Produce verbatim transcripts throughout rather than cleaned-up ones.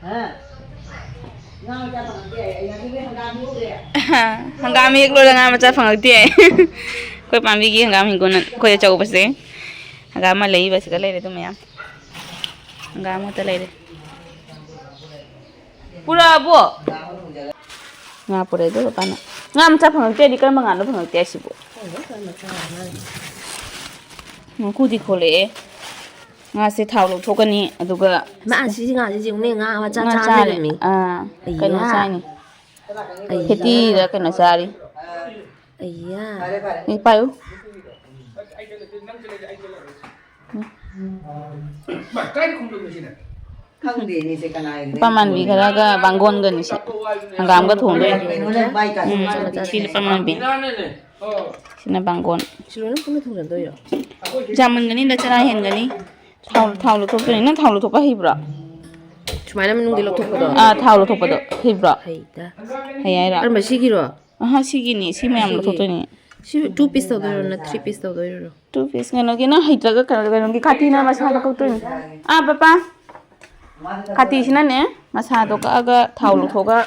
ꯍꯥ? ꯉꯥ ꯃꯆꯥ ꯐꯪꯉꯛꯇꯦ ꯍꯥꯏ꯫ ꯑꯩ ꯉꯁꯤꯒꯤ ꯍꯪꯒꯥꯝ ꯍꯦꯛꯎꯔꯦ꯫ ꯍꯪꯒꯥꯝ ꯍꯦꯛ ꯂꯣꯏꯔ ꯉꯥ ꯃꯆꯥ ꯐꯪꯉꯛꯇꯦ ꯍꯥꯏ꯫ ꯑꯩꯈꯣꯏ ꯄꯥꯝꯕꯤꯒꯤ ꯍꯪꯒꯥꯝ ꯍꯤꯡꯒꯣꯜ ꯑꯩꯈꯣꯏ ꯑꯆꯧꯕꯁꯦ꯫ ꯍꯪꯒꯥꯝ ꯑꯃ ꯂꯩꯕꯁꯤꯒ ꯂꯩꯔꯦ ꯑꯗꯨ ꯃꯌꯥꯝ꯫ ꯍꯪꯒꯥꯝ ꯉꯥꯛꯇ ꯂꯩꯔꯦ꯫ ꯄꯨꯔꯛꯑꯕꯣ? ꯉꯥ ꯄꯨꯔꯛꯑꯦ ꯑꯗꯨꯒ ꯄꯥꯅ꯫ ꯉꯥ ꯃꯆꯥ ꯐꯪꯉꯛꯇꯦꯗꯤ ꯀꯔꯝꯕ ꯉꯥꯅꯣ ꯐꯪꯉꯛꯇꯦ ꯍꯥꯏꯁꯤꯕꯣ? ꯃꯀꯨꯗꯤ ꯈꯣꯂꯛꯑꯦ꯫ ꯉꯥꯁꯦ ꯊꯥꯎ ꯂꯧꯊꯣꯛꯀꯅꯤ, ꯑꯗꯨꯒ ꯃꯥ ꯁꯤꯁꯤ ꯉꯥꯁꯤ ꯌꯦꯡꯉꯨꯅꯦ, ꯉꯥ ꯃꯆꯥ ꯉꯥ ꯆꯥ ꯆꯥꯔꯦ꯫ ꯂꯩꯔꯝꯃꯤ꯫ ꯑꯥ, ꯑꯩꯌꯥ꯫ ꯀꯩꯅꯣ ꯆꯥꯏꯅꯤ꯫ ꯑꯩꯌꯥ꯫ ꯐꯦꯇꯤꯔ ꯀꯩꯅꯣ ꯆꯥꯔꯤ꯫ ꯑꯩꯌꯥ꯫ ꯐꯔꯦ, ꯐꯔꯦ꯫ ꯏ ꯄꯥꯏꯌꯨ꯫ ꯃꯥ ꯀꯥꯏꯗ ꯈꯨꯝꯗꯣꯏꯅꯣ ꯁꯤꯅ? ꯈꯪꯗꯦꯅꯦ, ꯁꯦ ꯀꯅꯥꯒꯤꯅꯣ? ꯂꯨꯄꯥ ꯃꯥꯟꯕꯤ ꯈꯔꯒ ꯕꯥꯡꯒꯣꯟꯒꯅꯤ ꯁꯤ꯫ ꯍꯪꯒꯥꯝꯒ ꯊꯣꯡꯗꯣꯏꯅꯤ꯫ ꯀꯩꯅꯣꯅꯦ, ꯃꯥꯏ ꯀꯥꯁꯤ ꯎꯝ, ꯃꯥꯟꯕꯤ꯫ ꯁꯤ ꯂꯨꯄꯥ ꯃꯥꯟꯕꯤ꯫ ꯁꯤꯅ ꯕꯥꯡꯒꯣꯟ꯫ ꯁꯤ ꯂꯣꯏꯅ ꯄꯨꯟꯅ ꯊꯣꯡꯖꯟꯗꯣꯏꯔꯣ? ꯌꯥꯝꯃꯟꯒꯅꯤꯗ, ꯆꯔꯥ ꯍꯦꯟꯒꯅꯤ꯫ ꯊꯥꯎ, ꯊꯥꯎ ꯂꯧꯊꯣꯛꯇꯣꯏꯅꯤ꯫ ꯅꯪ ꯊꯥꯎ ꯂꯧꯊꯣꯛꯄ ꯍꯩꯕ꯭ꯔꯣ? ꯁꯨꯃꯥꯏꯅ ꯃꯅꯨꯡꯗꯒꯤ ꯂꯧꯊꯣꯛꯄꯗꯣ? ꯑꯥ, ꯊꯥꯎ ꯂꯧꯊꯣꯛꯄꯗꯣ ꯍꯩꯕ꯭ꯔꯣ? ꯍꯩꯗ꯫ ꯍꯩ ꯍꯥꯏꯔꯣ? ꯀꯔꯝꯕ, ꯁꯤꯒꯤꯔꯣ? ꯑꯍꯥ, ꯁꯤꯒꯤꯅꯤ꯫ ꯁꯤ ꯃꯌꯥꯝ ꯁꯤꯒꯤ꯫ ꯂꯧꯊꯣꯛꯇꯣꯏꯅꯤ꯫ ꯁꯤ two piece ꯇꯧꯗꯣꯏꯔꯣ, ꯅꯠꯇ꯭ꯔ three piece ꯇꯧꯗꯣꯏꯔꯣ? Two piece ꯀꯩꯅꯣꯒꯤ, ꯅꯪ ꯍꯩꯇ꯭ꯔꯒ ꯀꯩꯅꯣ, ꯀꯩꯅꯣꯒꯤ ꯈꯥꯇꯤꯅ ꯃꯁꯥꯗ ꯀꯛꯇꯣꯏꯅꯤ꯫ ꯑꯥ, ꯄꯄꯥ꯫ ꯈꯥꯇꯤꯁꯤꯅꯅꯦ, ꯃꯁꯥꯗꯣ ꯀꯛꯑꯒ ꯊꯥꯎ ꯂꯧꯊꯣꯛꯑꯒ꯫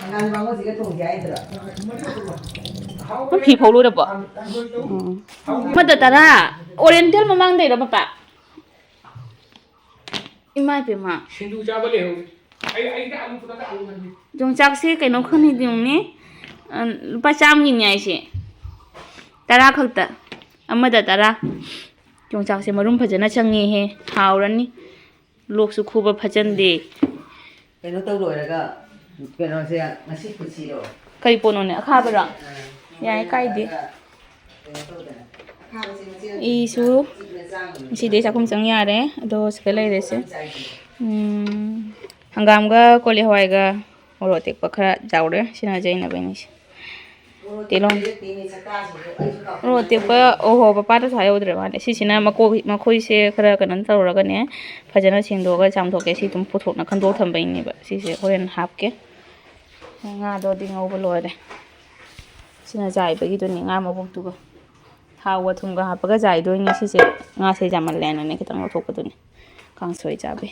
ꯅꯪ ꯐꯤ ꯐꯧ ꯂꯣꯏꯔꯕꯣ? ꯎꯝ꯫ ꯑꯃꯗ ꯇꯔꯥ꯫ Oriental ꯃꯃꯥꯡꯗꯩꯔꯣ, ꯄꯄꯥ? ꯏꯃꯥ ꯏꯄꯦꯝꯃ꯫ ꯁꯤꯡꯖꯨ ꯆꯥꯕ ꯂꯩꯍꯧꯔꯤ꯫ ꯑꯩ, ꯑꯩꯗ ꯑꯂꯨ ꯈꯨꯗꯛꯇ ꯑꯂꯨ ꯍꯟꯕꯤ꯫ ꯌꯣꯡꯆꯥꯛꯁꯦ ꯀꯩꯅꯣ ꯈꯪꯅꯤꯡꯗꯦ ꯌꯦꯡꯉꯨꯅꯦ꯫ ꯑ, ꯂꯨꯄꯥ ꯆꯥꯝꯃꯒꯤꯅꯦ ꯍꯥꯏꯁꯦ꯫ ꯇꯔꯥ ꯈꯛꯇ꯫ ꯑꯃꯗ ꯇꯔꯥ꯫ ꯌꯣꯡꯆꯥꯛꯁꯦ ꯃꯔꯨꯝ ꯐꯖꯅ ꯆꯪꯉꯦꯍꯦ꯫ ꯍꯥꯎꯔꯅꯤ꯫ ꯂꯣꯛꯁꯨ ꯈꯨꯕ ꯐꯠꯆꯟꯗꯦ꯫ ꯀꯩꯅꯣ ꯇꯧ ꯂꯣꯏꯔꯒ, ꯀꯩꯅꯣꯁꯦ ꯉꯁꯤ ꯄꯨꯟꯁꯤꯔꯣ? ꯀꯔꯤ ꯄꯣꯠꯅꯣꯅꯦ? ꯑꯈꯥꯕꯔꯣ? ꯑꯥ꯫ ꯌꯥꯏ, ꯀꯥꯏꯗꯦ꯫ ꯀꯩꯅꯣ ꯇꯧꯗꯅ꯫ ꯑꯈꯥꯕꯁꯦ ꯉꯁꯤ ꯏꯁꯨ ꯆꯤꯛꯅ ꯆꯥꯡꯕꯅꯤ꯫ ꯉꯁꯤꯗꯤ ꯆꯥꯛꯈꯨꯝ ꯆꯪ ꯌꯥꯔꯦ꯫ ꯑꯗꯣ ꯁꯤꯗ ꯂꯩꯔꯦꯁꯦ꯫ ꯎꯝ, ꯍꯪꯒꯥꯝꯒ ꯀꯣꯂꯤ ꯍꯋꯥꯏꯒ ꯃꯣꯔꯣꯛ ꯑꯇꯦꯛꯄ ꯈꯔ ꯌꯥꯎꯔꯦ꯫ ꯁꯤꯅ ꯌꯩꯅꯕꯩꯅꯦ ꯁꯤ꯫ ꯇꯤꯜꯍꯧ꯫ ꯃꯣꯔꯣꯛ ꯑꯇꯦꯛꯄ, ꯑꯣꯍꯣ, ꯄꯄꯥꯗꯁꯨ ꯍꯥꯏꯍꯧꯗ꯭ꯔꯦ ꯃꯥꯅꯦ꯫ ꯁꯤꯁꯤꯅ ꯃꯀꯣꯛ, ꯃꯈꯣꯏꯁꯦ ꯈꯔ ꯀꯩꯅꯣ ꯇꯧꯔꯒꯅꯦ, ꯐꯖꯅ ꯁꯦꯡꯗꯣꯛꯑꯒ ꯆꯥꯝꯊꯣꯛꯀꯦ꯫ ꯁꯤ ꯑꯗꯨꯝ ꯄꯨꯊꯣꯛꯅ ꯈꯟꯗꯣꯛ ꯊꯝꯕꯩꯅꯦꯕ꯫ ꯁꯤꯁꯦ ꯍꯣꯔꯦꯟ ꯍꯥꯞꯀꯦ꯫ ꯉꯥꯗꯣꯗꯤ ꯉꯧꯕ ꯂꯣꯏꯔꯦ꯫ ꯁꯤꯅ ꯆꯥꯏꯕꯒꯤꯗꯨꯅꯤ, ꯉꯥ ꯃꯕꯨꯛꯇꯨꯒ꯫ ꯊꯥꯎꯒ ꯊꯨꯝꯒ ꯍꯥꯞꯄꯒ ꯆꯥꯏꯗꯣꯏꯅꯦ ꯁꯤꯁꯦ꯫ ꯉꯥꯁꯦ ꯌꯥꯝꯃꯜꯂꯦꯅꯅꯦ, ꯈꯤꯇꯪ ꯂꯧꯊꯣꯛꯄꯗꯨꯅꯤ꯫ ꯀꯥꯡꯁꯣꯏ ꯆꯥꯕꯩ꯫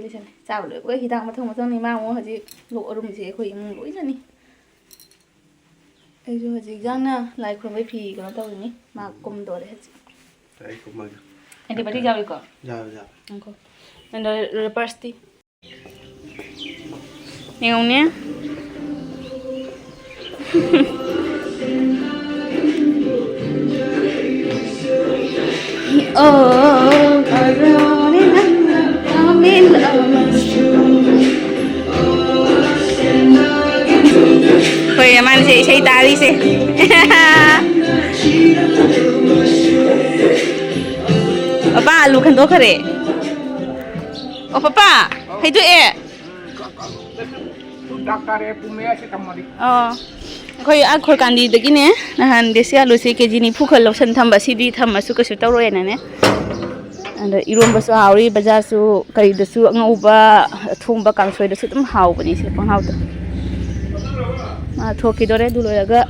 ꯂꯣꯏꯁꯜꯂꯦ꯫ ꯆꯥꯕ ꯂꯣꯏꯕꯒ ꯍꯤꯗꯥꯛ ꯃꯊꯪ ꯃꯊꯪꯅꯤ꯫ ꯃꯥ ꯑꯃꯨꯛ ꯍꯧꯖꯤꯛ ꯂꯣꯛ ꯑꯔꯨꯝꯁꯦ ꯑꯩꯈꯣꯏ ꯏꯃꯨꯡ ꯂꯣꯏꯅꯅꯤ꯫ ꯑꯩꯁꯨ ꯍꯧꯖꯤꯛ ꯌꯥꯡꯅ ꯂꯥꯏ ꯈꯨꯔꯨꯝꯕꯩ ꯐꯤ ꯀꯩꯅꯣ ꯇꯧꯔꯤꯅꯤ꯫ ꯃꯥ ꯀꯨꯝꯗꯣꯔꯦ ꯍꯧꯖꯤꯛ꯫ ꯑꯩ ꯀꯨꯝꯃꯒꯦ꯫ ꯑꯦꯟꯇꯤꯕꯥꯏꯑꯣꯇꯤꯛ ꯌꯥꯎꯏꯀꯣ? ꯌꯥꯎꯋꯦ, ꯌꯥꯎꯋꯦ꯫ ꯉꯥꯏꯈꯣ꯫ ꯑꯗꯣ ꯔꯦꯄꯔꯁꯇꯤ? ꯌꯦꯡꯉꯨꯅꯦ꯫ ꯑꯣ, ꯀꯔꯣꯅꯦ ꯅꯪꯅ ꯄꯥꯝꯃꯤꯕ ꯑꯃꯁꯨ꯫ ꯑꯩꯈꯣꯏ ꯑꯃꯅꯁꯦ ꯏꯁꯩ ꯇꯥꯔꯤꯁꯦ꯫ ꯄꯄꯥ ꯑꯂꯨ ꯈꯟꯗꯣꯛꯈꯔꯦ꯫ ꯑꯣ ꯄꯄꯥ, ꯍꯩꯗꯣꯛꯑꯦ꯫ ꯗꯥꯛꯇꯔ ꯄꯨꯝꯃꯦ ꯑꯁꯤ ꯊꯝꯃꯗꯤ꯫ ꯑꯣ꯫ ꯑꯩꯈꯣꯏ ꯑꯥ ꯈꯣꯏꯀꯥꯟꯗꯤꯗꯒꯤꯅꯦ ꯅꯍꯥꯟ ꯗꯦꯁꯤ ꯑꯂꯨꯁꯦ ꯀꯦ ꯖꯤ ꯅꯤꯐꯨ ꯈꯛ ꯂꯧꯁꯟ ꯊꯝꯕ, ꯁꯤꯗꯤ ꯊꯝꯃꯁꯨ ꯀꯩꯁꯨ ꯇꯧꯔꯣꯏꯅꯅꯦ꯫ ꯑꯗꯣ ꯏꯔꯣꯝꯕꯁꯨ ꯍꯥꯎꯔꯤ, ꯕꯖꯥꯔꯁꯨ ꯀꯔꯤꯗꯁꯨ ꯑꯉꯧꯕ, ꯑꯊꯣꯡꯕ, ꯀꯥꯡꯁꯣꯏꯗꯁꯨ ꯑꯗꯨꯝ ꯍꯥꯎꯕꯅꯤ ꯁꯤ ꯄꯪꯍꯥꯎꯗ꯫ ꯃꯥ ꯊꯣꯛꯈꯤꯗꯣꯔꯦ꯫ ꯑꯗꯨ ꯂꯣꯏꯔꯒ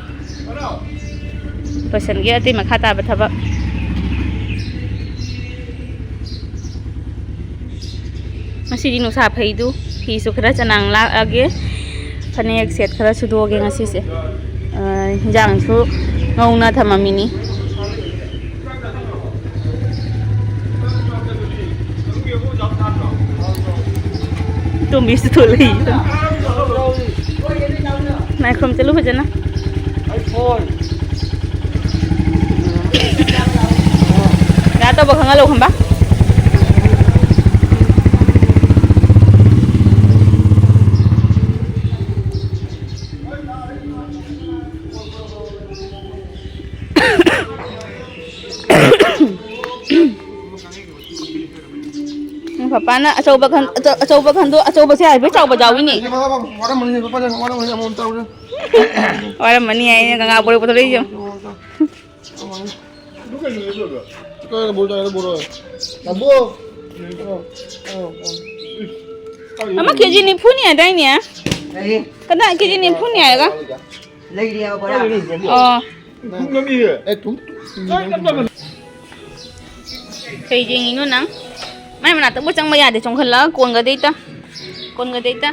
ꯂꯣꯏꯁꯟꯒꯦ ꯑꯇꯩ ꯃꯈꯥ ꯇꯥꯕ ꯊꯕꯛ꯫ ꯉꯁꯤꯗꯤ ꯅꯨꯡꯁꯥ ꯐꯩꯗꯨ, ꯐꯤꯁꯨ ꯈꯔ ꯆꯅꯥꯡ ꯂꯥꯛꯑꯒꯦ, ꯐꯅꯦꯛ ꯁꯦꯠ ꯈꯔ ꯁꯨꯗꯣꯛꯑꯒꯦ ꯉꯁꯤꯁꯦ꯫ ꯑ, ꯍꯤꯟꯖꯥꯡꯁꯨ ꯉꯧꯅ ꯊꯝꯃꯝꯃꯤꯅꯤ꯫ ꯇꯣꯝꯕꯤꯁꯨ ꯊꯣꯛꯂꯛꯏ꯫ ꯃꯥꯏꯈ꯭ꯔꯣꯝ ꯆꯠꯂꯨ ꯐꯖꯅ꯫ ꯀꯩꯅꯣ ꯇꯧꯕ ꯈꯪꯍꯜꯂꯣ ꯈꯪꯕ꯫ ꯎꯝ, ꯄꯄꯥꯅ ꯑꯆꯧꯕ ꯈꯟ-, ꯑꯆꯧ-, ꯑꯆꯧꯕ ꯈꯟꯗꯣ-, ꯑꯆꯧꯕꯁꯦ ꯍꯥꯏꯕꯩ ꯆꯥꯎꯕ ꯌꯥꯎꯏꯅꯦ꯫ ꯋꯥꯔꯝꯃꯅꯤ, ꯄꯄꯥꯅ ꯋꯥꯔꯝꯃꯅꯤ, ꯑꯃꯃꯝ ꯆꯥꯎꯔꯦ꯫ ꯋꯥꯔꯝꯃꯅꯤ ꯍꯥꯏꯅ ꯉꯥ ꯄꯣꯔꯛꯄ ꯊꯣꯛꯂꯛꯏꯁꯦ ꯌꯦꯡꯉꯨ꯫ ꯀꯩꯅꯣ ꯕꯣꯜ ꯇꯥꯏꯗꯣ ꯕꯣꯜ꯫ ꯅꯕꯣ꯫ ꯑꯃ ꯀꯦ ꯖꯤ ꯅꯤꯐꯨꯅꯤ ꯍꯥꯏꯗꯥꯏꯅꯦ? ꯀꯅꯥ ꯀꯦ ꯖꯤ ꯅꯤꯐꯨꯅꯤ ꯍꯥꯏꯔꯒ? ꯂꯩꯔꯤ ꯍꯥꯏꯕ ꯕꯣꯔꯥ꯫ ꯑꯣ꯫ ꯊꯨꯝ ꯅꯝꯃꯤꯌꯦ꯫ ꯑꯦ, ꯊꯨꯝ, ꯊꯨꯝ꯫ ꯀꯩ ꯌꯦꯡꯉꯤꯅꯣ ꯅꯪ? ꯃꯥꯏ ꯃꯅꯥꯛꯇꯕꯨ ꯆꯪꯕ ꯌꯥꯗꯦ, ꯆꯣꯡꯈꯠꯂꯒ ꯀꯣꯟꯒꯗꯩꯇ꯫ ꯀꯣꯟꯒꯗꯩꯇ꯫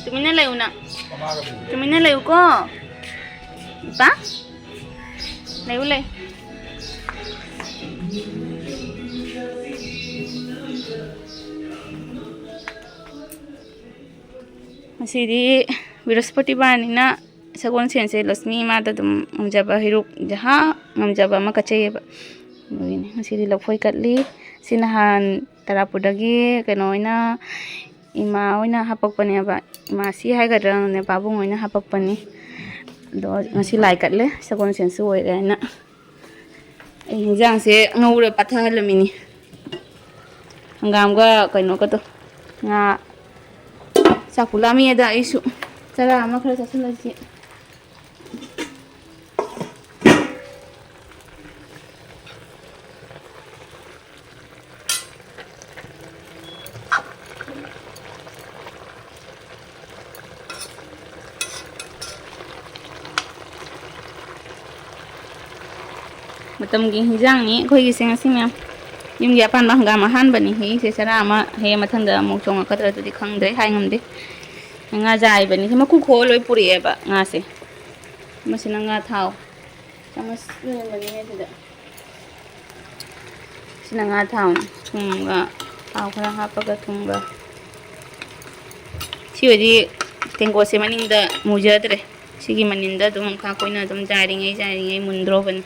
ꯇꯨꯃꯤꯟꯅ ꯂꯩꯌꯨ ꯅꯪ꯫ ꯇꯨꯃꯤꯟꯅ ꯂꯩꯌꯨꯀꯣ꯫ ꯏꯄꯥ꯫ ꯂꯩꯌꯨ, ꯂꯩ꯫ ꯉꯁꯤꯗꯤ ꯕ꯭ꯔꯤꯍꯁꯄꯇꯤꯕꯥꯔꯅꯤꯅ ꯁꯒꯣꯜꯁꯦꯟꯁꯦ ꯂꯛꯁꯃꯤ ꯏꯃꯥꯗ ꯑꯗꯨꯝ ꯉꯝꯖꯕ ꯍꯩꯔꯨꯛ ꯖꯍꯥ ꯉꯝꯖꯕ ꯑꯃ ꯀꯠꯆꯩꯌꯦꯕ꯫ ꯑꯗꯨꯒꯤꯅꯦ꯫ ꯉꯁꯤꯗꯤ ꯂꯐꯣꯏ ꯀꯠꯂꯤ꯫ ꯁꯤ ꯅꯍꯥꯟ ꯇꯔꯥꯄꯨꯔꯗꯒꯤ ꯀꯩꯅꯣ ꯑꯣꯏꯅ, ꯏꯃꯥ ꯑꯣꯏꯅ ꯍꯥꯄꯛꯄꯅꯦꯕ꯫ ꯏꯃꯥꯁꯤ ꯍꯥꯏꯒꯗ꯭ꯔꯥꯅꯦ, ꯄꯥꯕꯨꯡ ꯑꯣꯏꯅ ꯍꯥꯄꯛꯄꯅꯤ꯫ ꯑꯗꯣ ꯉꯁꯤ ꯂꯥꯏ ꯀꯠꯂꯦ, ꯁꯒꯣꯜꯁꯦꯟꯁꯨ ꯑꯣꯏꯔꯦ ꯍꯥꯏꯅ꯫ ꯑꯩ ꯍꯤꯟꯖꯥꯡꯁꯦ ꯉꯧꯔ ꯄꯠꯊꯍꯜꯂꯝꯃꯤꯅꯤ꯫ ꯍꯪꯒꯥꯝꯒ ꯀꯩꯅꯣꯒꯗꯣ, ꯉꯥ꯫ ꯆꯥꯛꯄꯨ ꯂꯥꯝꯃꯛꯑꯦꯗ ꯑꯩꯁꯨ꯫ ꯆꯔꯥ ꯑꯃ ꯈꯔ ꯆꯥꯁꯤꯜꯂꯁꯤ꯫ ꯃꯇꯝꯒꯤ ꯍꯤꯟꯖꯥꯡꯅꯤ ꯑꯩꯈꯣꯏꯒꯤꯁꯦ ꯉꯁꯤ, ꯃꯌꯥꯝ꯫ ꯌꯨꯝꯒꯤ ꯑꯄꯥꯟꯕ ꯍꯪꯒꯥꯝ ꯑꯍꯥꯟꯕꯅꯤ ꯍꯦꯛꯏꯁꯦ꯫ ꯆꯔꯥ ꯑꯃ ꯍꯦꯛꯑ ꯃꯊꯪꯗ ꯑꯃꯨꯛ ꯆꯣꯡꯉꯛꯀꯗ꯭ꯔꯥ ꯑꯗꯨꯗꯤ ꯈꯪꯗ꯭ꯔꯦ, ꯍꯥꯏ ꯉꯝꯗꯦ꯫ ꯉꯥ ꯖꯥꯏꯕꯅꯤ꯫ ꯁꯤ ꯃꯀꯨ ꯈꯣꯛꯑ ꯂꯣꯏ ꯄꯨꯔꯛꯑꯦꯕ ꯉꯥꯁꯦ꯫ ꯃꯁꯤꯅ ꯉꯥ ꯊꯥꯎ꯫ ꯆꯥꯃꯁ ꯂꯣꯏꯔꯝꯃꯅꯤ ꯁꯤꯗ꯫ ꯁꯤꯅ ꯉꯥ ꯊꯥꯎꯅꯤ꯫ ꯊꯨꯝꯒ, ꯊꯥꯎ ꯈꯔ ꯍꯥꯞꯄꯒ ꯊꯨꯝꯒ꯫ ꯁꯤ ꯑꯣꯏꯗꯤ ꯇꯦꯡꯀꯣꯠꯁꯦ ꯃꯅꯤꯡꯗ ꯃꯨꯖꯗ꯭ꯔꯦ꯫ ꯁꯤꯒꯤ ꯃꯅꯤꯡꯗ ꯑꯗꯨꯝ ꯈꯥ ꯑꯩꯈꯣꯏꯅ ꯑꯗꯨꯝ ꯖꯥꯏꯔꯤꯉꯩ ꯖꯥꯏꯔꯤꯉꯩ ꯃꯨꯟꯗ꯭ꯔꯣꯕꯅꯤ꯫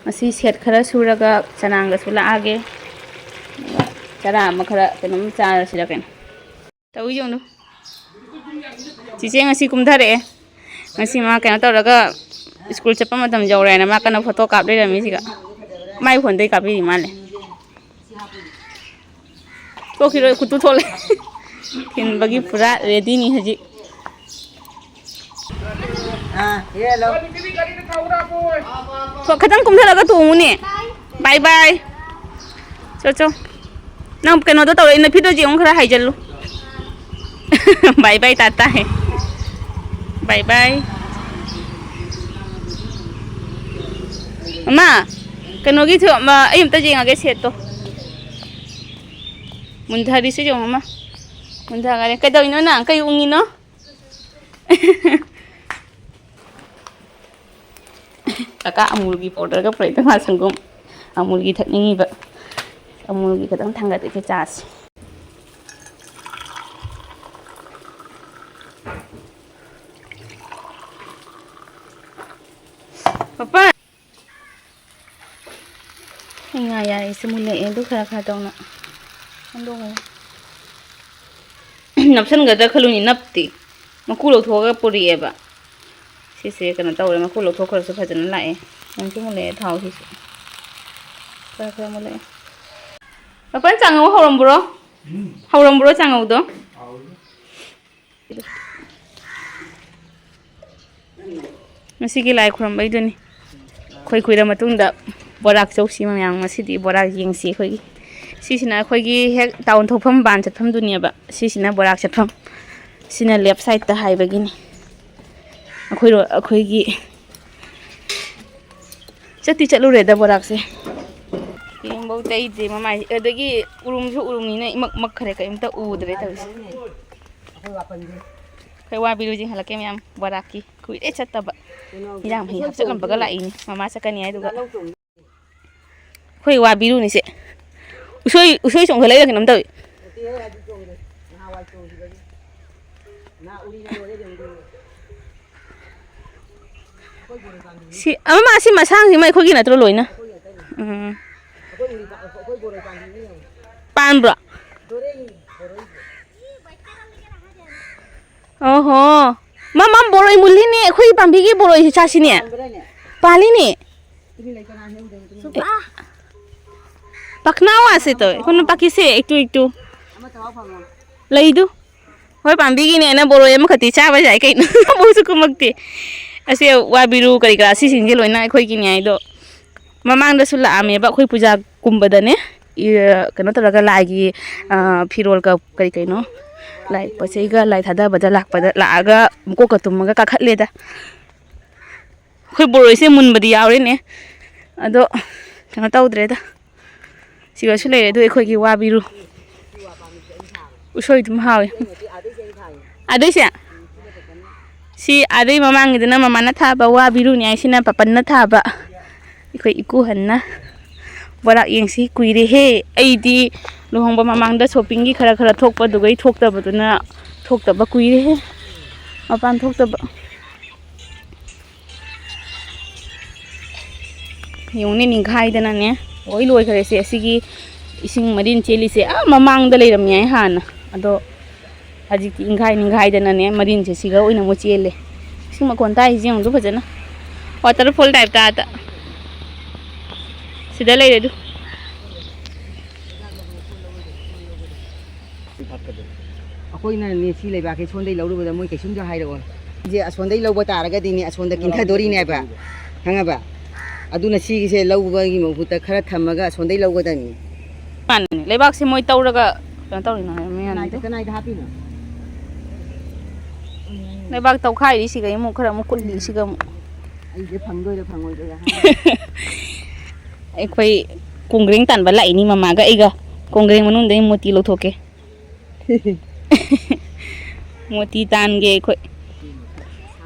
ꯉꯁꯤ ꯁꯦꯠ ꯈꯔ ꯁꯨꯔꯒ ꯆꯅꯥꯡꯒꯁꯨ ꯂꯥꯛꯑꯒꯦ꯫ ꯆꯔꯥ ꯑꯃ ꯈꯔ ꯀꯩꯅꯣꯝ ꯆꯥꯔꯁꯤꯔ ꯀꯩꯅꯣ꯫ ꯇꯧꯏ ꯌꯦꯡꯉꯨ꯫ ꯆꯤꯆꯦ ꯉꯁꯤ ꯀꯨꯝꯊꯔꯛꯑꯦ꯫ ꯉꯁꯤ ꯃꯥ ꯀꯩꯅꯣ ꯇꯧꯔꯒ ꯁ꯭ꯀꯨꯜ ꯆꯠꯄ ꯃꯇꯝ ꯌꯧꯔꯦꯅ ꯃꯥ ꯀꯟꯅ ꯐꯣꯇꯣ ꯀꯥꯞ ꯂꯩꯔꯝꯃꯤ ꯁꯤꯒ꯫ ꯃꯥꯏ ꯐꯣꯟꯗꯩ ꯀꯥꯞꯄꯤꯔꯤ ꯃꯥꯜꯂꯦ꯫ ꯊꯣꯛꯈꯤꯔꯣꯏ, ꯈꯨꯠꯇꯨ ꯊꯣꯛꯂꯦ꯫ ꯊꯤꯟꯕꯒꯤ ꯄꯨꯔꯥ ꯔꯦꯗꯤꯅꯤ ꯍꯧꯖꯤꯛ꯫ ꯑꯥ, ꯍꯦꯜꯂꯣ꯫ ꯊꯣꯛ, ꯈꯤꯇꯪ ꯀꯨꯝꯊꯔꯒ ꯇꯣꯡꯉꯨꯅꯦ꯫ ꯕꯥꯏ ꯕꯥꯏ꯫ ꯆꯣ, ꯆꯣ꯫ ꯅꯪ ꯀꯩꯅꯣꯗꯣ ꯇꯧꯔꯛꯏ, ꯅꯐꯤꯗꯣ ꯌꯦꯡꯉꯨ, ꯈꯔ ꯍꯥꯏꯖꯜꯂꯨ꯫ ꯕꯥꯏ ꯕꯥꯏ ꯇꯥꯇꯥ ꯍꯦ꯫ ꯕꯥꯏ ꯕꯥꯏ꯫ ꯃꯃꯥ, ꯀꯩꯅꯣꯒꯤ ꯊꯣ-, ꯃ-, ꯑꯩ ꯑꯝꯇ ꯌꯦꯡꯉꯒꯦ ꯁꯦꯠꯇꯣ꯫ ꯃꯨꯟꯊꯔꯤꯁꯦ ꯌꯦꯡꯉꯣ ꯑꯃ꯫ ꯃꯨꯟꯊꯈꯔꯦ꯫ ꯀꯩꯗꯧꯔꯤꯅꯣ ꯅꯪ? ꯀꯩ ꯎꯪꯉꯤꯅꯣ? ꯀꯀꯥ ꯑꯃꯨꯜꯒꯤ ꯄꯥꯎꯗꯔꯒ ꯄꯨꯔꯛꯏꯗꯣ, ꯃꯥ ꯁꯪꯒꯣꯝ ꯑꯃꯨꯜꯒꯤ ꯊꯛꯅꯤꯡꯉꯤꯕ꯫ ꯑꯃꯨꯜꯒꯤ ꯈꯤꯇꯪ ꯊꯥꯡꯒꯠꯂꯒꯦ ꯆꯥꯁꯤ꯫ ꯄꯄꯥ! ꯑꯩ ꯉꯥ ꯌꯥꯏꯁꯦ ꯃꯨꯜꯂꯛꯑꯦ ꯑꯗꯨ ꯈꯔ ꯈꯔ ꯇꯧꯅ꯫ ꯍꯟꯗꯣꯛꯈ꯭ꯔꯦ꯫ ꯅꯞꯁꯟꯒꯗ꯭ꯔꯥ ꯈꯜꯂꯨꯅꯤ, ꯅꯞꯇꯦ꯫ ꯃꯀꯨ ꯂꯧꯊꯣꯛꯑꯒ ꯄꯨꯔꯛꯑꯦꯕ꯫ ꯁꯤꯁꯦ ꯀꯩꯅꯣ ꯇꯧꯔꯦ, ꯃꯀꯨ ꯂꯧꯊꯣꯛꯈ꯭ꯔꯁꯨ ꯐꯖꯅ ꯂꯥꯛꯑꯦ꯫ ꯃꯨꯟꯁꯨ ꯃꯨꯜꯂꯛꯑꯦ ꯊꯥꯎꯁꯤꯁꯨ꯫ ꯈꯔ ꯈꯔ ꯃꯨꯜꯂꯛꯑꯦ꯫ ꯄꯥꯄꯟ, ꯆꯥꯉꯧ ꯍꯧꯔꯝꯕ꯭ꯔꯣ? ꯍꯧꯔꯝꯕ꯭ꯔꯣ ꯆꯥꯉꯧꯗꯣ? ꯉꯁꯤꯒꯤ ꯂꯥꯏ ꯈꯨꯔꯨꯝꯕꯩꯗꯨꯅꯤ꯫ ꯑꯩꯈꯣꯏ ꯀꯨꯏꯔ ꯃꯇꯨꯡꯗ ꯕꯣꯔꯥꯛ ꯆꯧꯁꯤ ꯃꯌꯥꯝ꯫ ꯉꯁꯤꯗꯤ ꯕꯣꯔꯥꯛ ꯌꯦꯡꯁꯤ ꯑꯩꯈꯣꯏꯒꯤ꯫ ꯁꯤꯁꯤꯅ ꯑꯩꯈꯣꯏꯒꯤ ꯍꯦꯛ ꯇꯥꯎꯟ ꯊꯣꯛꯐꯝ ꯕꯥꯟ ꯆꯠꯐꯝꯗꯨꯅꯦꯕ꯫ ꯁꯤꯁꯤꯅ ꯕꯣꯔꯥꯛ ꯆꯠꯐꯝ꯫ ꯁꯤꯅ ꯂꯦꯐ ꯁꯥꯏꯠꯇ ꯍꯥꯏꯕꯒꯤꯅꯤ꯫ ꯑꯩꯈꯣꯏꯔꯣ-, ꯑꯩꯈꯣꯏꯒꯤ ꯆꯠꯇꯤ ꯆꯠꯂꯨꯔꯦꯗ ꯕꯣꯔꯥꯛꯁꯦ꯫ ꯌꯦꯡꯕꯧ ꯇꯩꯗ꯭ꯔꯤ ꯃꯃꯥꯏ꯫ ꯑꯗꯒꯤ ꯎꯔꯨꯝꯁꯨ ꯎꯔꯨꯝꯅꯤꯅ ꯏꯃꯛ ꯃꯛꯈ꯭ꯔꯦ, ꯀꯩꯝꯇ ꯎꯗ꯭ꯔꯦ ꯇꯧꯔꯤꯁꯦ꯫ ꯑꯩꯈꯣꯏ ꯋꯥꯕꯤꯔꯨ ꯌꯦꯡꯍꯜꯂꯛꯀꯦ ꯃꯌꯥꯝ ꯕꯣꯔꯥꯛꯀꯤ꯫ ꯀꯨꯏꯔꯦ ꯆꯠꯇꯕ꯫ ꯏꯟꯖꯥꯡ ꯃꯍꯤ ꯍꯥꯞꯆꯤꯜꯂꯝꯕꯒ ꯂꯥꯛꯏꯅꯤ ꯃꯃꯥ ꯆꯠꯀꯅꯤ ꯍꯥꯏꯗꯨꯒ꯫ ꯑꯩꯈꯣꯏ ꯋꯥꯕꯤꯔꯨꯅꯤꯁꯦ꯫ ꯎꯁꯣꯏ, ꯎꯁꯣꯏ ꯆꯣꯡꯈꯠꯂꯛꯏꯔ ꯀꯩꯅꯣꯝ ꯇꯧꯏ꯫ ꯁꯤ, ꯑꯃ, ꯁꯤ ꯃꯁꯥꯡꯁꯤꯃ ꯑꯩꯈꯣꯏꯒꯤ ꯅꯠꯇ꯭ꯔꯣ ꯂꯣꯏꯅ? ꯎꯝ꯫ ꯄꯥꯟꯕ꯭ꯔꯣ? ꯑꯣꯍꯣ꯫ ꯃꯃꯥ, ꯕꯣꯔꯣꯏ ꯃꯨꯜꯂꯤꯅꯦ꯫ ꯑꯩꯈꯣꯏꯒꯤ ꯄꯥꯝꯕꯤꯒꯤ ꯕꯣꯔꯣꯏꯁꯦ ꯆꯥꯁꯤꯅꯦ꯫ ꯄꯥꯜꯂꯤꯅꯦ꯫ ꯄꯥꯛꯅꯥ ꯋꯥꯁꯦ ꯇꯧꯋꯦ꯫ ꯑꯩꯈꯣꯏꯅ ꯄꯥꯛꯀꯤꯁꯦ ꯏꯛꯇꯨ ꯏꯛꯇꯨ꯫ ꯂꯩꯗꯨ꯫ ꯍꯣꯏ, ꯄꯥꯝꯕꯤꯒꯤꯅꯦꯅ ꯕꯣꯔꯣꯏ ꯑꯃꯈꯛꯇꯤ ꯆꯥꯕ ꯌꯥꯏ ꯀꯩꯅꯣ꯫ ꯑꯃꯨꯛꯁꯨ ꯀꯨꯝꯃꯛꯇꯦ꯫ ꯑꯁꯤ ꯋꯥꯕꯤꯔꯨ ꯀꯔꯤ ꯀꯔꯥ ꯁꯤꯁꯤꯡꯁꯦ ꯂꯣꯏꯅ ꯑꯩꯈꯣꯏꯒꯤꯅꯦ ꯍꯥꯏꯗꯣ꯫ ꯃꯃꯥꯡꯗꯁꯨ ꯂꯥꯛꯑꯝꯃꯦꯕ ꯑꯩꯈꯣꯏ ꯄꯨꯖꯥꯒꯨꯝꯕꯗꯅꯦ꯫ ꯏ-, ꯀꯩꯅꯣ ꯇꯧꯔꯒ ꯂꯥꯏꯒꯤ, ꯑ, ꯐꯤꯔꯣꯜꯒ ꯀꯔꯤ ꯀꯩꯅꯣ, ꯂꯥꯏ ꯄꯣꯠ ꯆꯩꯒ ꯂꯥꯏ ꯊꯥꯗꯕꯗ ꯂꯥꯛꯄꯗ ꯂꯥꯛꯑꯒ ꯃꯀꯣꯛꯀ ꯇꯨꯝꯃꯒ ꯀꯥꯈꯠꯂꯦꯗ꯫ ꯑꯩꯈꯣꯏ ꯕꯣꯔꯣꯏꯁꯦ ꯃꯨꯟꯕꯗꯤ ꯌꯥꯎꯔꯦꯅꯦ꯫ ꯑꯗꯣ ꯀꯩꯅꯣ ꯇꯧꯗ꯭ꯔꯦꯗ꯫ ꯁꯤꯒꯁꯨ ꯂꯩꯔꯦ꯫ ꯑꯗꯨ ꯑꯩꯈꯣꯏꯒꯤ ꯋꯥꯕꯤꯔꯨ꯫ ꯎꯁꯣꯏꯗꯨꯝ ꯍꯥꯎꯋꯦ꯫ ꯑꯗꯩꯁꯦ? ꯁꯤ ꯑꯗꯩ ꯃꯃꯥꯡꯒꯤꯗꯨꯅ ꯃꯃꯥꯅ ꯊꯥꯕ ꯋꯥ ꯕꯤꯔꯨꯅꯤ ꯍꯥꯏꯁꯤꯅ ꯄꯥꯄꯟꯅ ꯊꯥꯕ꯫ ꯑꯩꯈꯣꯏ ꯏꯀꯨꯍꯟꯅ ꯕꯣꯔꯥꯛ ꯌꯦꯡꯁꯤ꯫ ꯀꯨꯏꯔꯦꯍꯦ꯫ ꯑꯩꯗꯤ ꯂꯨꯍꯣꯡꯕ ꯃꯃꯥꯡꯗ ꯁꯣꯞꯄꯤꯡꯒꯤ ꯈꯔ ꯈꯔ ꯊꯣꯛꯄ, ꯑꯗꯨꯒꯩ ꯊꯣꯛꯇꯕꯗꯨꯅ, ꯊꯣꯛꯇꯕ ꯀꯨꯏꯔꯦꯍꯦ꯫ ꯃꯄꯥꯟ ꯊꯣꯛꯇꯕ꯫ ꯌꯦꯡꯉꯨꯅꯦ, ꯅꯤꯡꯈꯥꯏꯗꯅꯅꯦ ꯂꯣꯏ ꯂꯣꯏꯈ꯭ꯔꯦꯁꯦ꯫ ꯑꯁꯤꯒꯤ ꯏꯁꯤꯡ ꯃꯔꯤꯟ ꯆꯦꯜꯂꯤꯁꯦ ꯑꯥ ꯃꯃꯥꯡꯗ ꯂꯩꯔꯝꯃꯤ ꯍꯥꯏ ꯍꯥꯟꯅ, ꯑꯗꯣ ꯍꯧꯖꯤꯛꯇꯤ ꯏꯪꯈꯥꯏ ꯅꯤꯡꯈꯥꯏꯗꯅꯅꯦ ꯃꯔꯤꯟꯁꯦ ꯁꯤꯒ ꯑꯣꯏꯅ ꯑꯃꯨꯛ ꯆꯦꯜꯂꯦ꯫ ꯏꯁꯤꯡ ꯃꯈꯣꯟ ꯇꯥꯏꯁꯤ ꯌꯦꯡꯉꯨꯗꯨ ꯐꯖꯅ, ꯋꯥꯇꯔꯐꯣꯜ ꯇꯥꯏꯞꯇ ꯑꯥꯗ ꯁꯤꯗ ꯂꯩꯔꯦ ꯑꯗꯨ꯫ ꯑꯩꯈꯣꯏꯅꯅꯦ ꯁꯤ ꯂꯩꯕꯥꯛꯁꯦ ꯁꯣꯝꯗꯩ ꯂꯧꯔꯨꯕꯗ ꯃꯣꯏ ꯀꯩꯁꯨꯝꯁꯨ ꯍꯥꯏꯔꯛꯑꯣꯏ꯫ ꯁꯦ ꯑꯁꯣꯝꯗꯩ ꯂꯧꯕ ꯇꯥꯔꯒꯗꯤꯅꯦ ꯑꯁꯣꯝꯗ ꯀꯤꯟꯊꯗꯣꯔꯤꯅꯦꯕ, ꯈꯪꯉꯕ? ꯑꯗꯨꯅ ꯁꯤꯒꯤꯁꯦ ꯂꯧꯕꯒꯤ ꯃꯍꯨꯠꯇ ꯈꯔ ꯊꯝꯃꯒ ꯑꯁꯣꯝꯗꯩ ꯂꯧꯒꯗꯕꯅꯤ꯫ ꯃꯥꯅꯦ, ꯂꯩꯕꯥꯛꯁꯦ ꯃꯣꯏ ꯇꯧꯔꯒ ꯀꯩꯅꯣ ꯇꯧꯔꯤꯅꯣ ꯍꯥꯏꯕ ꯃꯌꯥꯝꯗꯣ꯫ ꯀꯅꯥꯏꯗ, ꯀꯅꯥꯏꯗ ꯍꯥꯞꯄꯤꯅꯣ? ꯂꯩꯕꯥꯛ ꯇꯧꯈꯥꯏꯔꯤꯁꯤꯒ ꯑꯃꯨꯛ ꯈꯔ ꯑꯃꯨꯛ ꯀꯨꯠꯂꯤꯁꯤꯒ ꯑꯃꯨꯛ꯫ ꯑꯩꯁꯦ ꯐꯪꯗꯣꯏꯔꯥ ꯐꯪꯉꯣꯏꯗꯣꯏꯔꯥ ꯍꯥꯏ꯫ ꯑꯩꯈꯣꯏ ꯀꯣꯡꯒ꯭ꯔꯦꯡ ꯇꯥꯟꯕ ꯂꯥꯛꯏꯅꯤ ꯃꯃꯥꯒ ꯑꯩꯒ꯫ ꯀꯣꯡꯒ꯭ꯔꯦꯡ ꯃꯅꯨꯡꯗꯒꯤ ꯃꯣꯇꯤ ꯂꯧꯊꯣꯛꯀꯦ꯫ ꯃꯣꯇꯤ ꯇꯥꯟꯒꯦ ꯑꯩꯈꯣꯏ꯫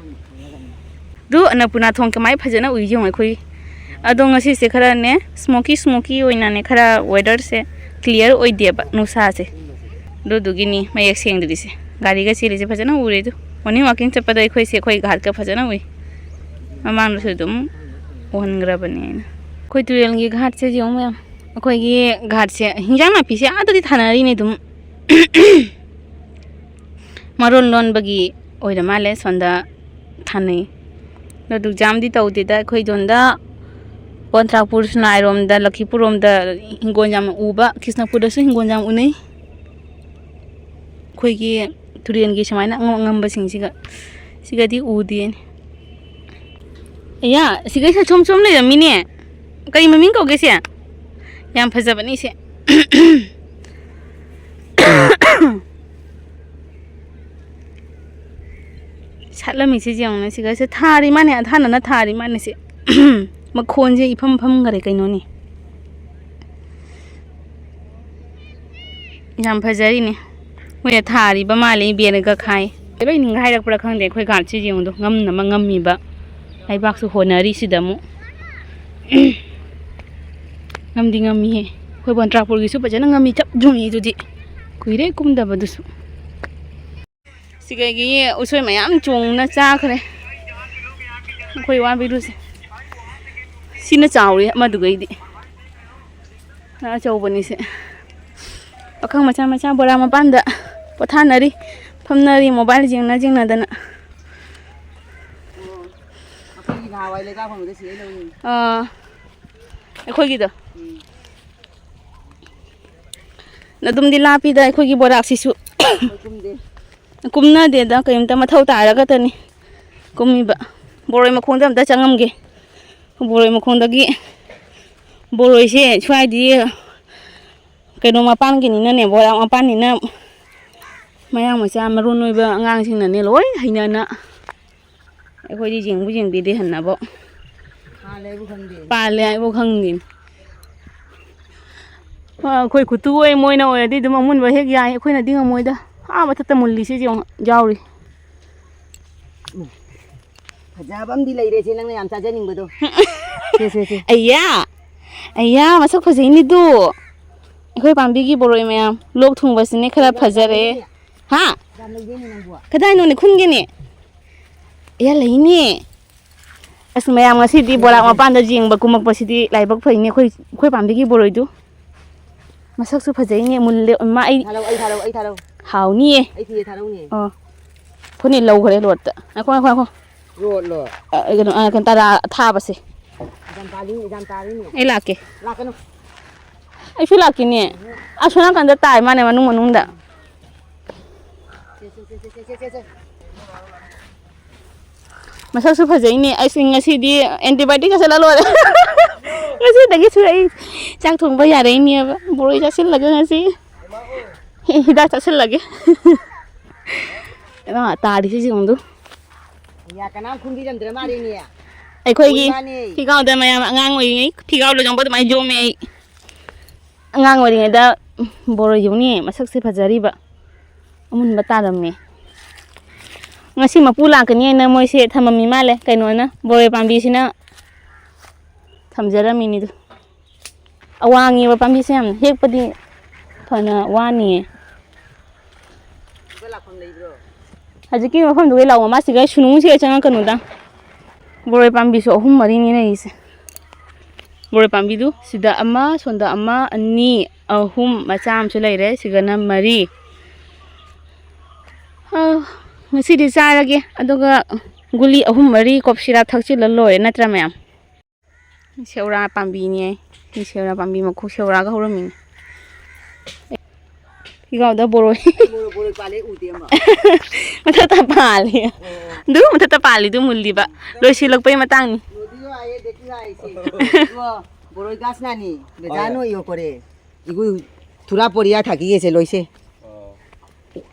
ꯑꯗꯨ ꯑꯟꯅꯄꯨꯔꯅꯥ ꯊꯣꯡ ꯀꯃꯥꯏꯅ ꯐꯖꯅ ꯎꯏ ꯌꯦꯡꯉꯣ ꯑꯩꯈꯣꯏ꯫ ꯑꯗꯣ ꯉꯁꯤꯁꯦ ꯈꯔꯅꯦ smoky smoky ꯑꯣꯏꯅꯅꯦ ꯈꯔ weatherꯁꯦ clear ꯑꯣꯏꯗꯦꯕ ꯅꯨꯡꯁꯥꯁꯦ꯫ ꯑꯗꯨꯗꯨꯒꯤꯅꯤ ꯃꯌꯦꯛ ꯁꯦꯡꯗ꯭ꯔꯤꯁꯦ꯫ ꯒꯥꯔꯤꯒ ꯆꯦꯜꯂꯤꯁꯦ ꯐꯖꯅ ꯎꯔꯦ ꯑꯗꯨ꯫ Morning walking ꯆꯠꯄꯗ ꯑꯩꯈꯣꯏꯁꯦ ꯑꯩꯈꯣꯏ ꯘꯥꯠꯀ ꯐꯖꯅ ꯎꯏ꯫ ꯃꯃꯥꯡꯗꯁꯨ ꯑꯗꯨꯝ ꯎꯍꯟꯈ꯭ꯔꯕꯅꯦ ꯑꯩꯅ꯫ ꯑꯩꯈꯣꯏ ꯇꯨꯔꯦꯜꯒꯤ ꯘꯥꯠꯁꯦ ꯌꯦꯡꯉꯨ ꯃꯌꯥꯝ꯫ ꯑꯩꯈꯣꯏꯒꯤ ꯘꯥꯠꯁꯦ ꯍꯤꯟꯖꯥꯡ ꯅꯥꯄꯤꯁꯦ ꯑꯥꯗꯗꯤ ꯊꯥꯅꯔꯤꯅꯦ ꯑꯗꯨꯝ꯫ ꯃꯔꯣꯟ ꯂꯣꯟꯕꯒꯤ ꯑꯣꯏꯔ ꯃꯥꯜꯂꯦ ꯁꯣꯝꯗ ꯊꯥꯅꯩ꯫ ꯑꯗꯨ ꯌꯥꯝꯗꯤ ꯇꯧꯗꯦꯗ ꯑꯩꯈꯣꯏ ꯑꯗꯣꯝꯗ ꯄꯣꯟꯇ꯭ꯔꯥꯄꯨꯔ ꯁꯨꯅꯥꯏꯔꯣꯝꯗ, ꯂꯛꯈꯤꯄꯨꯔꯔꯣꯝꯗ ꯍꯤꯡꯒꯣꯜ ꯌꯥꯝ ꯎꯕ, ꯀ꯭ꯔꯤꯁꯅꯄꯨꯔꯗꯁꯨ ꯍꯤꯡꯒꯣꯜ ꯌꯥꯝ ꯎꯅꯩ꯫ ꯑꯩꯈꯣꯏꯒꯤ ꯇꯨꯔꯦꯜꯒꯤ ꯁꯨꯃꯥꯏꯅ ꯑꯉꯝ ꯑꯉꯝꯕꯁꯤꯡꯁꯤꯒ, ꯁꯤꯒꯗꯤ ꯎꯗꯦꯅꯦ꯫ ꯑꯌꯥ, ꯁꯤꯒꯩꯁꯤꯗ ꯁꯨꯝ ꯁꯨꯝ ꯂꯩꯔꯝꯃꯤꯅꯦ꯫ ꯀꯔꯤ ꯃꯃꯤꯡ ꯀꯧꯒꯦ ꯁꯦ? ꯌꯥꯝ ꯐꯖꯕꯅꯤ ꯁꯦ꯫ ꯁꯥꯠꯂꯝꯃꯤꯁꯦ ꯌꯦꯡꯉꯨꯅꯦ, ꯁꯤꯒꯁꯦ ꯊꯥꯔꯤ ꯃꯥꯅꯦ, ꯑꯊꯥꯅꯅ ꯊꯥꯔꯤ ꯃꯥꯅꯦ ꯁꯦ꯫ ꯃꯈꯣꯟꯁꯦ ꯏꯐꯝ ꯐꯝꯈꯔꯦ ꯀꯩꯅꯣꯅꯦ꯫ ꯌꯥꯝ ꯐꯖꯔꯤꯅꯦ꯫ ꯃꯣꯏꯅ ꯊꯥꯔꯤꯕ ꯃꯥꯜꯂꯦ, ꯏꯕꯦꯟꯅꯒ ꯈꯥꯏ꯫ ꯂꯣꯏ ꯅꯤꯡꯒꯥꯏꯔꯛꯄ꯭ꯔꯥ ꯈꯪꯗꯦ꯫ ꯑꯩꯈꯣꯏ ꯒꯥꯔꯗꯁꯦ ꯌꯦꯡꯉꯨꯗꯣ, ꯉꯝꯅꯕ ꯉꯝꯃꯤꯕ꯫ ꯂꯩꯕꯥꯛꯁꯨ ꯍꯣꯟꯅꯔꯤꯁꯤꯗ ꯑꯃꯨꯛ꯫ ꯉꯝꯗꯤ ꯉꯝꯃꯤꯍꯦ꯫ ꯑꯩꯈꯣꯏ ꯕꯣꯟꯇ꯭ꯔꯥꯄꯨꯔꯒꯤꯁꯨ ꯐꯖꯅ ꯉꯝꯃꯤ, ꯆꯞ ꯌꯨꯡꯉꯤ ꯑꯗꯨꯗꯤ꯫ ꯀꯨꯏꯔꯦ ꯀꯨꯝꯗꯕꯗꯨꯁꯨ꯫ ꯁꯤꯒꯒꯤ ꯎꯁꯣꯏ ꯃꯌꯥꯝ ꯆꯣꯡꯅ ꯆꯥꯈ꯭ꯔꯦ꯫ ꯑꯩꯈꯣꯏ ꯋꯥꯕꯤꯔꯨꯁꯦ꯫ ꯁꯤꯅ ꯆꯥꯎꯔꯤ ꯑꯃꯗꯨꯒꯩꯗꯤ꯫ ꯉꯥ ꯑꯆꯧꯕꯅꯤꯁꯦ꯫ ꯄꯥꯈꯪ ꯃꯆꯥ ꯃꯆꯥ ꯕꯣꯔꯥ ꯃꯄꯥꯟꯗ ꯄꯣꯊꯥꯅꯔꯤ, ꯐꯝꯅꯔꯤ, ꯃꯣꯕꯥꯏꯜ ꯌꯦꯡꯅ ꯌꯦꯡꯅꯗꯅ꯫ ꯑꯩꯈꯣꯏꯒꯤ ꯅꯍꯥꯟꯋꯥꯏ ꯂꯩꯕꯥꯛ ꯐꯪꯕꯗ ꯁꯤꯗꯩ ꯂꯧꯔꯤꯅꯤ꯫ ꯑꯥ, ꯑꯩꯈꯣꯏꯒꯤꯗꯣ꯫ ꯎꯝ꯫ ꯑꯗꯨꯝꯗꯤ ꯂꯥꯞꯄꯤꯗ ꯑꯩꯈꯣꯏꯒꯤ ꯕꯣꯔꯥꯛꯁꯤꯁꯨ꯫ ꯑꯩꯈꯣꯏ ꯀꯨꯝꯗꯦ꯫ ꯀꯨꯝꯅꯗꯦꯗ, ꯀꯔꯤꯝꯇ ꯃꯊꯧ ꯇꯥꯔꯒꯇꯅꯤ ꯀꯨꯝꯃꯤꯕ꯫ ꯕꯣꯔꯣꯏ ꯃꯈꯣꯡꯗ ꯑꯝꯇ ꯆꯪꯉꯝꯒꯦ꯫ ꯕꯣꯔꯣꯏ ꯃꯈꯣꯡꯗꯒꯤ ꯕꯣꯔꯣꯏꯁꯦ ꯁ꯭ꯋꯥꯏꯗꯤ ꯀꯩꯅꯣ ꯃꯄꯥꯟꯒꯤꯅꯤꯅꯅꯦ, ꯕꯣꯔꯥꯛ ꯃꯄꯥꯟꯅꯤꯅ ꯃꯌꯥꯡ ꯃꯆꯥ ꯃꯔꯣꯟ ꯅꯣꯏꯕ ꯑꯉꯥꯡꯁꯤꯡꯅꯅꯦ ꯂꯣꯏ ꯍꯩꯅꯅ꯫ ꯑꯩꯈꯣꯏꯗꯤ ꯌꯦꯡꯕꯨ ꯌꯦꯡꯕꯤꯗꯦ ꯍꯟꯅꯕꯣ꯫ ꯄꯥꯜꯂꯦ ꯍꯥꯏꯕꯨ ꯈꯪꯗꯦ꯫ ꯄꯥꯜꯂꯦ ꯍꯥꯏꯕꯨ ꯈꯪꯗꯦ꯫ ꯑ, ꯑꯩꯈꯣꯏ ꯈꯨꯠꯇꯨ ꯑꯣꯏ, ꯃꯣꯏꯅ ꯑꯣꯏꯔꯗꯤ ꯑꯗꯨꯝ ꯑꯃꯨꯟꯕ ꯍꯦꯛ ꯌꯥꯏ, ꯑꯩꯈꯣꯏꯅꯗꯤ ꯉꯝꯃꯣꯏꯗ꯫ ꯑꯥ ꯃꯊꯛꯇ ꯃꯨꯜꯂꯤꯁꯤ ꯌꯦꯡꯉꯨ, ꯌꯥꯎꯔꯤ꯫ ꯐꯖꯕ ꯑꯃꯗꯤ ꯂꯩꯔꯦ, ꯁꯤ ꯅꯪꯅ ꯌꯥꯝ ꯆꯥꯖꯅꯤꯡꯕꯗꯣ꯫ ꯁꯦ, ꯁꯦ, ꯁꯦ꯫ ꯑꯩꯌꯥ! ꯑꯩꯌꯥ, ꯃꯁꯛ ꯐꯖꯩꯅꯦꯗꯣ꯫ ꯑꯩꯈꯣꯏ ꯄꯥꯝꯕꯤꯒꯤ ꯕꯣꯔꯣꯏ ꯃꯌꯥꯝ꯫ ꯂꯣꯛ ꯊꯨꯡꯕꯁꯤꯅꯦ ꯈꯔ ꯐꯖꯔꯦ꯫ ꯍꯥ? ꯌꯥꯝ ꯂꯩꯔꯦꯅꯦ ꯅꯪꯕꯨ꯫ ꯀꯗꯥꯏꯅꯣꯅꯦ, ꯈꯨꯟꯒꯦꯅꯦ? ꯑꯩꯌꯥ, ꯂꯩꯅꯦ꯫ ꯑꯁ, ꯃꯌꯥꯝ ꯉꯁꯤꯗꯤ ꯕꯣꯔꯥꯛ ꯃꯄꯥꯟꯗ ꯌꯦꯡꯕ ꯀꯨꯝꯃꯛꯄꯁꯤꯗꯤ ꯂꯥꯏꯕꯛ ꯐꯩꯅꯦ꯫ ꯑꯩꯈꯣꯏ, ꯑꯩꯈꯣꯏ ꯄꯥꯝꯕꯤꯒꯤ ꯕꯣꯔꯣꯏꯗꯨ꯫ ꯃꯁꯛꯁꯨ ꯐꯖꯩꯅꯦ, ꯃꯨꯜꯂꯦ꯫ ꯃꯥ, ꯑꯩ ꯊꯥꯔꯛꯑꯣ, ꯑꯩ ꯊꯥꯔꯛꯑꯣ, ꯑꯩ ꯊꯥꯔꯛꯑꯣ꯫ ꯍꯥꯎꯅꯤꯌꯦ꯫ ꯑꯩ ꯊꯤꯒꯦ, ꯊꯥꯔꯛꯎꯅꯦ꯫ ꯑꯣ꯫ ꯑꯩꯈꯣꯏꯅꯦ ꯂꯧꯈ꯭ꯔꯦ ꯂꯣꯠꯇ꯫ ꯉꯥꯏꯈꯣ, ꯉꯥꯏꯈꯣ, ꯉꯥꯏꯈꯣ꯫ ꯂꯣꯠꯂꯣ꯫ ꯑ, ꯀꯩꯅꯣ, ꯑ, ꯀꯩꯅꯣ, ꯇꯔꯥ ꯊꯥꯕꯁꯦ꯫ ꯌꯥꯝ ꯇꯥꯜꯂꯤꯅꯦ, ꯌꯥꯝ ꯇꯥꯜꯂꯤꯅꯦ꯫ ꯑꯩ ꯂꯥꯛꯀꯦ꯫ ꯂꯥꯛꯀꯅꯨ꯫ ꯑꯩꯁꯨ ꯂꯥꯛꯀꯦꯅꯦ꯫ ꯑꯁꯣꯝ ꯅꯥꯀꯟꯗ ꯇꯥꯏ ꯃꯥꯅꯦ, ꯃꯅꯨꯡ ꯃꯅꯨꯡꯗ꯫ ꯁꯦ, ꯁꯦ, ꯁꯦ꯫ ꯃꯁꯛꯁꯨ ꯐꯖꯩꯅꯦ꯫ ꯑꯩꯁꯨ ꯉꯁꯤꯗꯤ antibiotic ꯆꯥꯁꯤꯜꯂ ꯂꯣꯏꯔꯦ꯫ ꯉꯁꯤꯗꯒꯤꯁꯨ ꯑꯩ ꯆꯥꯛ ꯊꯣꯡꯕ ꯌꯥꯔꯛꯏꯅꯦꯕ꯫ ꯕꯣꯔꯣꯏ ꯆꯥꯁꯤꯜꯂꯒ ꯉꯁꯤ ꯍꯤꯗꯥꯛ ꯆꯥꯁꯤꯜꯂꯒꯦ꯫ ꯏꯃꯥ, ꯇꯥꯔꯤꯁꯤ ꯌꯦꯡꯉꯨ꯫ ꯌꯥ, ꯀꯅꯥꯝ ꯈꯨꯟꯕꯤꯔꯝꯗ꯭ꯔ ꯃꯥꯜꯂꯦꯅꯦ꯫ ꯑꯩꯈꯣꯏꯒꯤ ꯑꯣꯏ ꯃꯥꯅꯦ꯫ ꯐꯤꯒꯥꯎꯗ ꯃꯌꯥꯝ ꯑꯉꯥꯡ ꯑꯣꯏꯔꯤꯉꯩ ꯐꯤꯒꯥꯎ ꯂꯣꯏꯁꯤꯜꯂꯛꯄ ꯑꯗꯨꯃꯥꯏꯅ ꯌꯣꯝꯃꯦ ꯑꯩ꯫ ꯑꯉꯥꯡ ꯑꯣꯏꯔꯤꯉꯩꯗ ꯕꯣꯔꯣꯏ ꯌꯦꯡꯉꯨꯅꯦ, ꯃꯁꯛꯁꯦ ꯐꯖꯔꯤꯕ꯫ ꯑꯃꯨꯟꯕ ꯇꯥꯔꯝꯃꯦ꯫ ꯉꯁꯤ ꯃꯄꯨ ꯂꯥꯛꯀꯅꯤ ꯍꯥꯏꯅ ꯃꯣꯏꯁꯦ ꯊꯝꯃꯝꯃꯤ ꯃꯥꯜꯂꯦ꯫ ꯀꯩꯅꯣꯅ, ꯕꯣꯔꯣꯏ ꯄꯥꯝꯕꯤꯁꯤꯅ ꯊꯝꯖꯔꯝꯃꯤꯅꯤꯗꯨ꯫ ꯑꯋꯥꯡꯉꯦꯕ ꯄꯥꯝꯕꯤꯁꯦ ꯌꯥꯝꯅ꯫ ꯍꯦꯛꯄꯗꯤ ꯐꯅ ꯋꯥꯅꯤꯌꯦ꯫ ꯍꯧꯖꯤꯛꯀꯤ ꯃꯐꯝꯗꯨꯒ ꯂꯥꯛꯑꯣ, ꯃꯃꯥꯁꯤꯒ ꯁꯨꯅꯨꯡꯁꯤꯒ ꯆꯪꯉꯛꯀꯅꯨꯗ꯫ ꯕꯣꯔꯣꯏ ꯄꯥꯝꯕꯤꯁꯨ ꯑꯍꯨꯝ ꯃꯔꯤꯅꯤ ꯂꯩꯔꯤꯁꯦ꯫ ꯕꯣꯔꯣꯏ ꯄꯥꯝꯕꯤꯗꯨ ꯁꯤꯗ ꯑꯃ, ꯁꯣꯝꯗ ꯑꯃ, ꯑꯅꯤ, ꯑꯍꯨꯝ, ꯃꯆꯥ ꯑꯃꯁꯨ ꯂꯩꯔꯦ, ꯁꯤꯒꯅ ꯃꯔꯤ꯫ ꯑ, ꯉꯁꯤꯗꯤ ꯆꯥꯔꯒꯦ, ꯑꯗꯨꯒ ꯒꯨꯂꯤ ꯑꯍꯨꯝ ꯃꯔꯤ ꯀꯣꯞ ꯁꯤꯔꯥꯞ ꯊꯛꯆꯤꯜꯂ ꯂꯣꯏꯔꯦ, ꯅꯠꯇ꯭ꯔꯥ ꯃꯌꯥꯝ? ꯁꯦꯎꯔꯥ ꯄꯥꯝꯕꯤꯅꯦ꯫ ꯁꯤ ꯁꯦꯎꯔꯥ ꯄꯥꯝꯕꯤ ꯃꯈꯣꯡ ꯁꯦꯎꯔꯥꯒ ꯍꯧꯔꯝꯃꯤꯅꯦ꯫ ꯐꯤꯒꯥꯎꯗ ꯕꯣꯔꯣꯏ꯫ ꯕꯣꯔꯣꯏ, ꯕꯣꯔꯣꯏ ꯄꯥꯜꯂꯦ ꯎꯗꯦ ꯑꯃ꯫ ꯃꯊꯛꯇ ꯄꯥꯜꯂꯤ꯫ ꯑꯣ꯫ ꯑꯗꯨ ꯃꯊꯛꯇ ꯄꯥꯜꯂꯤꯗꯨ ꯃꯨꯜꯂꯤꯕ꯫ ꯂꯣꯏꯁꯤꯜꯂꯛꯄꯩ ꯃꯇꯥꯡꯅꯤ꯫ ꯅꯣꯗꯤꯌꯣ ꯑꯥꯌꯦ, ꯗꯦꯈꯤꯅꯥ ꯑꯥꯌꯦ ꯁꯦ꯫ ꯋꯥ, ꯕꯣꯔꯣꯏ ꯒꯥꯁ ꯅꯥꯅꯤ꯫ ꯕꯦꯖꯥ ꯅꯣ ꯏꯌꯣ ꯀꯣꯔꯦ꯫ ꯏꯒꯨ ꯊꯨꯔꯥ ꯄꯣꯔꯤꯌꯥ ꯊꯥꯀꯤꯌꯦ ꯁꯦ ꯂꯣꯏꯁꯦ꯫ ꯑꯣ꯫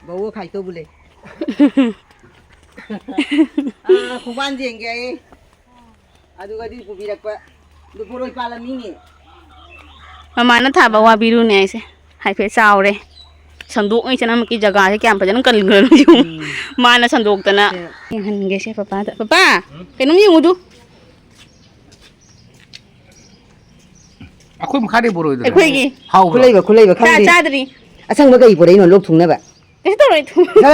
ꯕꯥꯎ ꯈꯥꯏ ꯇꯧꯕ ꯂꯩ꯫ ꯑꯥ, ꯈꯣꯡꯕꯥꯟ ꯌꯦꯡꯒꯦ ꯑꯩ꯫ ꯑꯗꯨꯒꯗꯤ ꯄꯨꯕꯤꯔꯛꯄ꯫ ꯑꯗꯨ ꯕꯣꯔꯣꯏ ꯄꯥꯜꯂꯝꯃꯤꯅꯦ꯫ ꯃꯃꯥꯅ ꯊꯥꯕ ꯋꯥꯕꯤꯔꯨꯅꯦ ꯑꯩꯁꯦ꯫ ꯍꯥꯏꯐꯦꯠ ꯆꯥꯎꯔꯦ꯫ ꯁꯟꯗꯣꯛꯉꯩ ꯆꯅꯝꯃꯛꯀꯤ ꯖꯒꯥꯁꯦ ꯀꯌꯥꯝ ꯐꯖꯅ ꯀꯟꯈ꯭ꯔꯅꯣ ꯌꯦꯡꯉꯨ꯫ ꯎꯝ꯫ ꯃꯥꯅ ꯁꯟꯗꯣꯛꯇꯅ꯫ ꯁꯦ꯫ ꯌꯦꯡꯍꯟꯒꯦꯁꯦ ꯄꯄꯥꯗ꯫ ꯄꯄꯥ! ꯀꯩꯅꯣꯝ ꯌꯦꯡꯉꯨꯗꯨ꯫ ꯑꯩꯈꯣꯏ ꯃꯈꯥꯗꯩ ꯕꯣꯔꯣꯏꯗꯨꯔꯣ? ꯑꯩꯈꯣꯏꯒꯤ꯫ ꯍꯥꯎꯕ꯭ꯔꯣ? ꯈꯨꯂꯩꯕ, ꯈꯨꯂꯩꯕ ꯆꯥ-, ꯈꯪꯗꯦ꯫ ꯆꯥꯗ꯭ꯔꯤ꯫ ꯑꯁꯪꯕ ꯀꯩ ꯄꯨꯔꯛꯏꯅꯣ ꯂꯣꯛ ꯊꯨꯡꯅꯕ? ꯀꯩꯁꯨ ꯇꯧꯔꯣꯏ, ꯊꯨꯝ꯫ ꯍꯦ!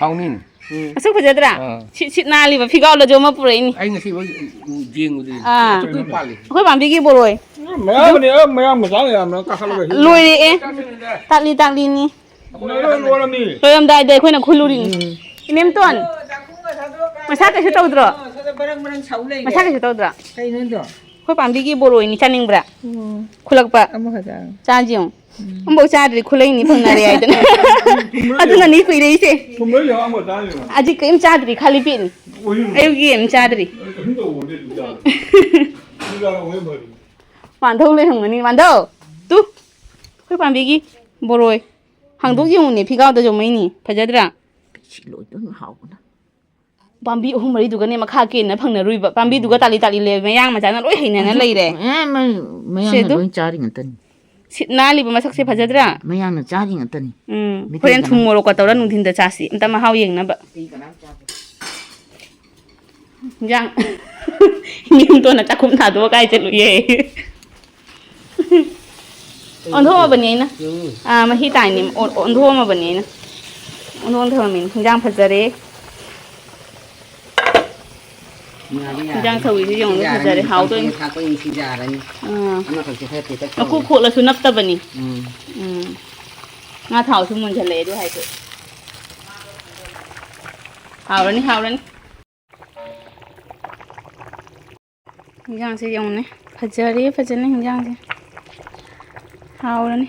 ꯍꯥꯎꯅꯤ꯫ ꯎꯝ꯫ ꯑꯁꯨꯛ ꯐꯖꯗ꯭ꯔꯥ? ꯑꯥ꯫ ꯁꯤꯠ ꯁꯤꯠ ꯅꯥꯜꯂꯤꯕ ꯐꯤꯒꯥꯎꯂꯁꯨ ꯑꯃ ꯄꯨꯔꯛꯏꯅꯤ꯫ ꯑꯩ ꯉꯁꯤ ꯂꯣꯏ ꯌꯦꯡꯉꯨꯗ꯭ꯔꯤ꯫ ꯑꯥ꯫ ꯑꯩꯈꯣꯏ ꯄꯥꯜꯂꯤ꯫ ꯑꯩꯈꯣꯏ ꯄꯥꯝꯕꯤꯒꯤ ꯕꯣꯔꯣꯏ꯫ ꯃꯌꯥꯝꯅꯤ, ꯑ, ꯃꯌꯥꯝ ꯃꯆꯥ ꯃꯌꯥꯝꯅ ꯀꯥꯈꯠꯂꯒ ꯍꯦꯛ ꯂꯣꯏꯔꯛꯑꯦ꯫ ꯇꯥꯛꯂꯤ ꯇꯥꯛꯂꯤꯅꯤ꯫ ꯂꯣꯏꯔꯦ, ꯂꯣꯏꯔꯝꯃꯤ꯫ ꯂꯣꯏꯔꯝꯗꯥꯏꯗ ꯑꯩꯈꯣꯏꯅ ꯈꯨꯜꯂꯨꯔꯤꯅꯤ꯫ ꯎꯝ꯫ ꯏꯅꯦꯝꯇꯣꯟ, ꯃꯁꯥ ꯀꯩꯁꯨ ꯇꯧꯗ꯭ꯔꯣ? ꯃꯁꯥ ꯀꯩꯁꯨ ꯇꯧꯗ꯭ꯔꯣ? ꯀꯩꯅꯣꯗꯣ? ꯑꯩꯈꯣꯏ ꯄꯥꯝꯕꯤꯒꯤ ꯕꯣꯔꯣꯏꯅꯤ, ꯆꯥꯅꯤꯡꯕ꯭ꯔꯥ? ꯎꯝ꯫ ꯈꯨꯜꯂꯛꯄ꯫ ꯑꯃꯈꯛꯇ꯫ ꯆꯥꯁꯤ ꯌꯦꯡꯉꯨ꯫ ꯎꯝ꯫ ꯑꯃꯐꯥꯎ ꯆꯥꯗ꯭ꯔꯤ, ꯈꯨꯂꯩꯅꯤ ꯐꯪꯅꯔꯦ ꯍꯥꯏꯗꯅ꯫ ꯊꯨꯝꯕ꯭ꯔꯥ ꯑꯗꯨꯅꯅꯤ ꯌꯦꯡꯉꯨ꯫ ꯀꯨꯏꯔꯛꯏꯁꯦ꯫ ꯊꯨꯝꯕ꯭ꯔꯥ ꯌꯦꯡꯉꯨ, ꯑꯃꯐꯥꯎ ꯆꯥꯗ꯭ꯔꯤ꯫ ꯑꯗꯨ ꯀꯔꯤꯝ ꯆꯥꯗ꯭ꯔꯤ, ꯈꯥꯂꯤ ꯄꯦꯠꯅꯤ꯫ ꯑꯣꯏ꯫ ꯑꯌꯨꯛꯀꯤ ꯑꯃ ꯆꯥꯗ꯭ꯔꯤ꯫ ꯑꯗꯨ ꯇꯧꯕꯅꯦ ꯑꯗꯨꯝ ꯆꯥꯔꯦ꯫ ꯑꯗꯨ ꯆꯥꯔ ꯑꯃꯨꯛ ꯍꯦꯟꯅ ꯐꯔꯤ꯫ ꯃꯥꯟꯗꯧ ꯂꯩꯔꯝꯒꯅꯤ, ꯃꯥꯟꯗꯧ꯫ ꯇꯨ, ꯑꯩꯈꯣꯏ ꯄꯥꯝꯕꯤꯒꯤ ꯕꯣꯔꯣꯏ꯫ ꯍꯥꯡꯗꯣꯛ ꯎꯝ꯫ ꯌꯦꯡꯉꯨꯅꯦ, ꯐꯤꯒꯥꯎꯗ ꯌꯣꯝꯃꯛꯏꯅꯤ꯫ ꯐꯖꯗ꯭ꯔꯥ? ꯁꯤ ꯂꯣꯏꯗꯣꯏꯅ ꯍꯥꯎꯕꯅ꯫ ꯄꯥꯝꯕꯤ ꯑꯍꯨꯝ ꯃꯔꯤꯗꯨꯒꯅꯦ ꯃꯈꯥ ꯀꯦꯟꯅ ꯐꯪꯅꯔꯨꯏꯕ꯫ ꯄꯥꯝꯕꯤꯗꯨꯒ ꯇꯥꯂꯤ ꯇꯥꯂꯤ ꯂꯩ, ꯃꯌꯥꯡ ꯃꯆꯥꯅ ꯂꯣꯏ ꯍꯩꯅꯅ ꯑꯗꯨ ꯂꯩꯔꯦ꯫ ꯃꯌꯥꯝ ꯑꯃ ꯁꯦ ꯃꯌꯥꯡꯅ ꯑꯗꯨ꯫ ꯂꯣꯏ ꯆꯥꯔꯤ ꯉꯥꯛꯇꯅꯤ꯫ ꯁꯤꯠ ꯅꯥꯜꯂꯤꯕ ꯃꯁꯛꯁꯦ ꯐꯖꯗ꯭ꯔꯥ? ꯃꯌꯥꯡꯅ ꯆꯥꯔꯤ ꯉꯥꯛꯇꯅꯤ꯫ ꯎꯝ, ꯃꯤꯇꯩ ꯍꯣꯔꯦꯟ ꯊꯨꯝ ꯀꯅꯥ-, ꯃꯣꯔꯣꯛꯀ ꯇꯧꯔ ꯅꯨꯡꯊꯤꯟꯗ ꯆꯥꯁꯤ꯫ ꯑꯝꯇ ꯃꯍꯥꯎ ꯌꯦꯡꯅꯕ꯫ ꯃꯤꯇꯩ ꯀꯅꯥꯝ ꯆꯥꯗꯦ꯫ ꯏꯟꯖꯥꯡ ꯅꯤꯡꯇꯣꯟꯅ ꯆꯥꯛꯈꯨꯝ ꯊꯥꯗꯣꯛꯑ ꯀꯥꯏ ꯆꯠꯂꯨꯏꯌꯦ? ꯑꯣꯟꯊꯣꯛꯑꯕꯅꯤ ꯑꯩꯅ꯫ ꯎꯝ꯫ ꯑꯥ, ꯃꯍꯤ ꯇꯥꯏꯅꯤ꯫ ꯑꯣ-, ꯑꯣꯟꯊꯣꯛꯑꯝꯃꯕꯅꯤ ꯑꯩꯅ꯫ ꯑꯣꯟꯊꯣꯛꯑ ꯊꯝꯃꯝꯃꯤꯅꯤ꯫ ꯏꯟꯖꯥꯡ ꯐꯖꯔꯦ꯫ ꯉꯥꯗꯤ ꯌꯥꯔꯅꯤ꯫ ꯏꯟꯖꯥꯡ ꯁꯧꯔꯤꯁꯦ ꯌꯦꯡꯉꯨꯅꯦ, ꯌꯥꯔꯅꯤ, ꯐꯖꯔꯦ, ꯍꯥꯎꯗꯣꯏꯅꯤ꯫ ꯊꯥꯛꯄ ꯏꯟꯁꯤ ꯌꯥꯔꯅꯤ꯫ ꯑꯥ꯫ ꯑꯃꯈꯛꯁꯦ ꯈꯔ ꯄꯦꯠꯇꯛ ꯃꯀꯨ ꯇꯧꯔꯦ꯫ ꯈꯣꯛꯂꯁꯨ ꯅꯞꯇꯕꯅꯤ꯫ ꯎꯝ꯫ ꯎꯝ꯫ ꯉꯥ ꯊꯥꯎꯁꯨ ꯃꯨꯟꯖꯜꯂꯛꯑꯦ ꯑꯗꯨ ꯍꯥꯏꯗꯤ꯫ ꯍꯥꯎꯔꯅꯤ, ꯍꯥꯎꯔꯅꯤ꯫ ꯏꯟꯖꯥꯡꯁꯦ ꯌꯦꯡꯉꯨꯅꯦ꯫ ꯐꯖꯔꯦ ꯐꯖꯅ ꯏꯟꯖꯥꯡꯁꯦ꯫ ꯍꯥꯎꯔꯅꯤ꯫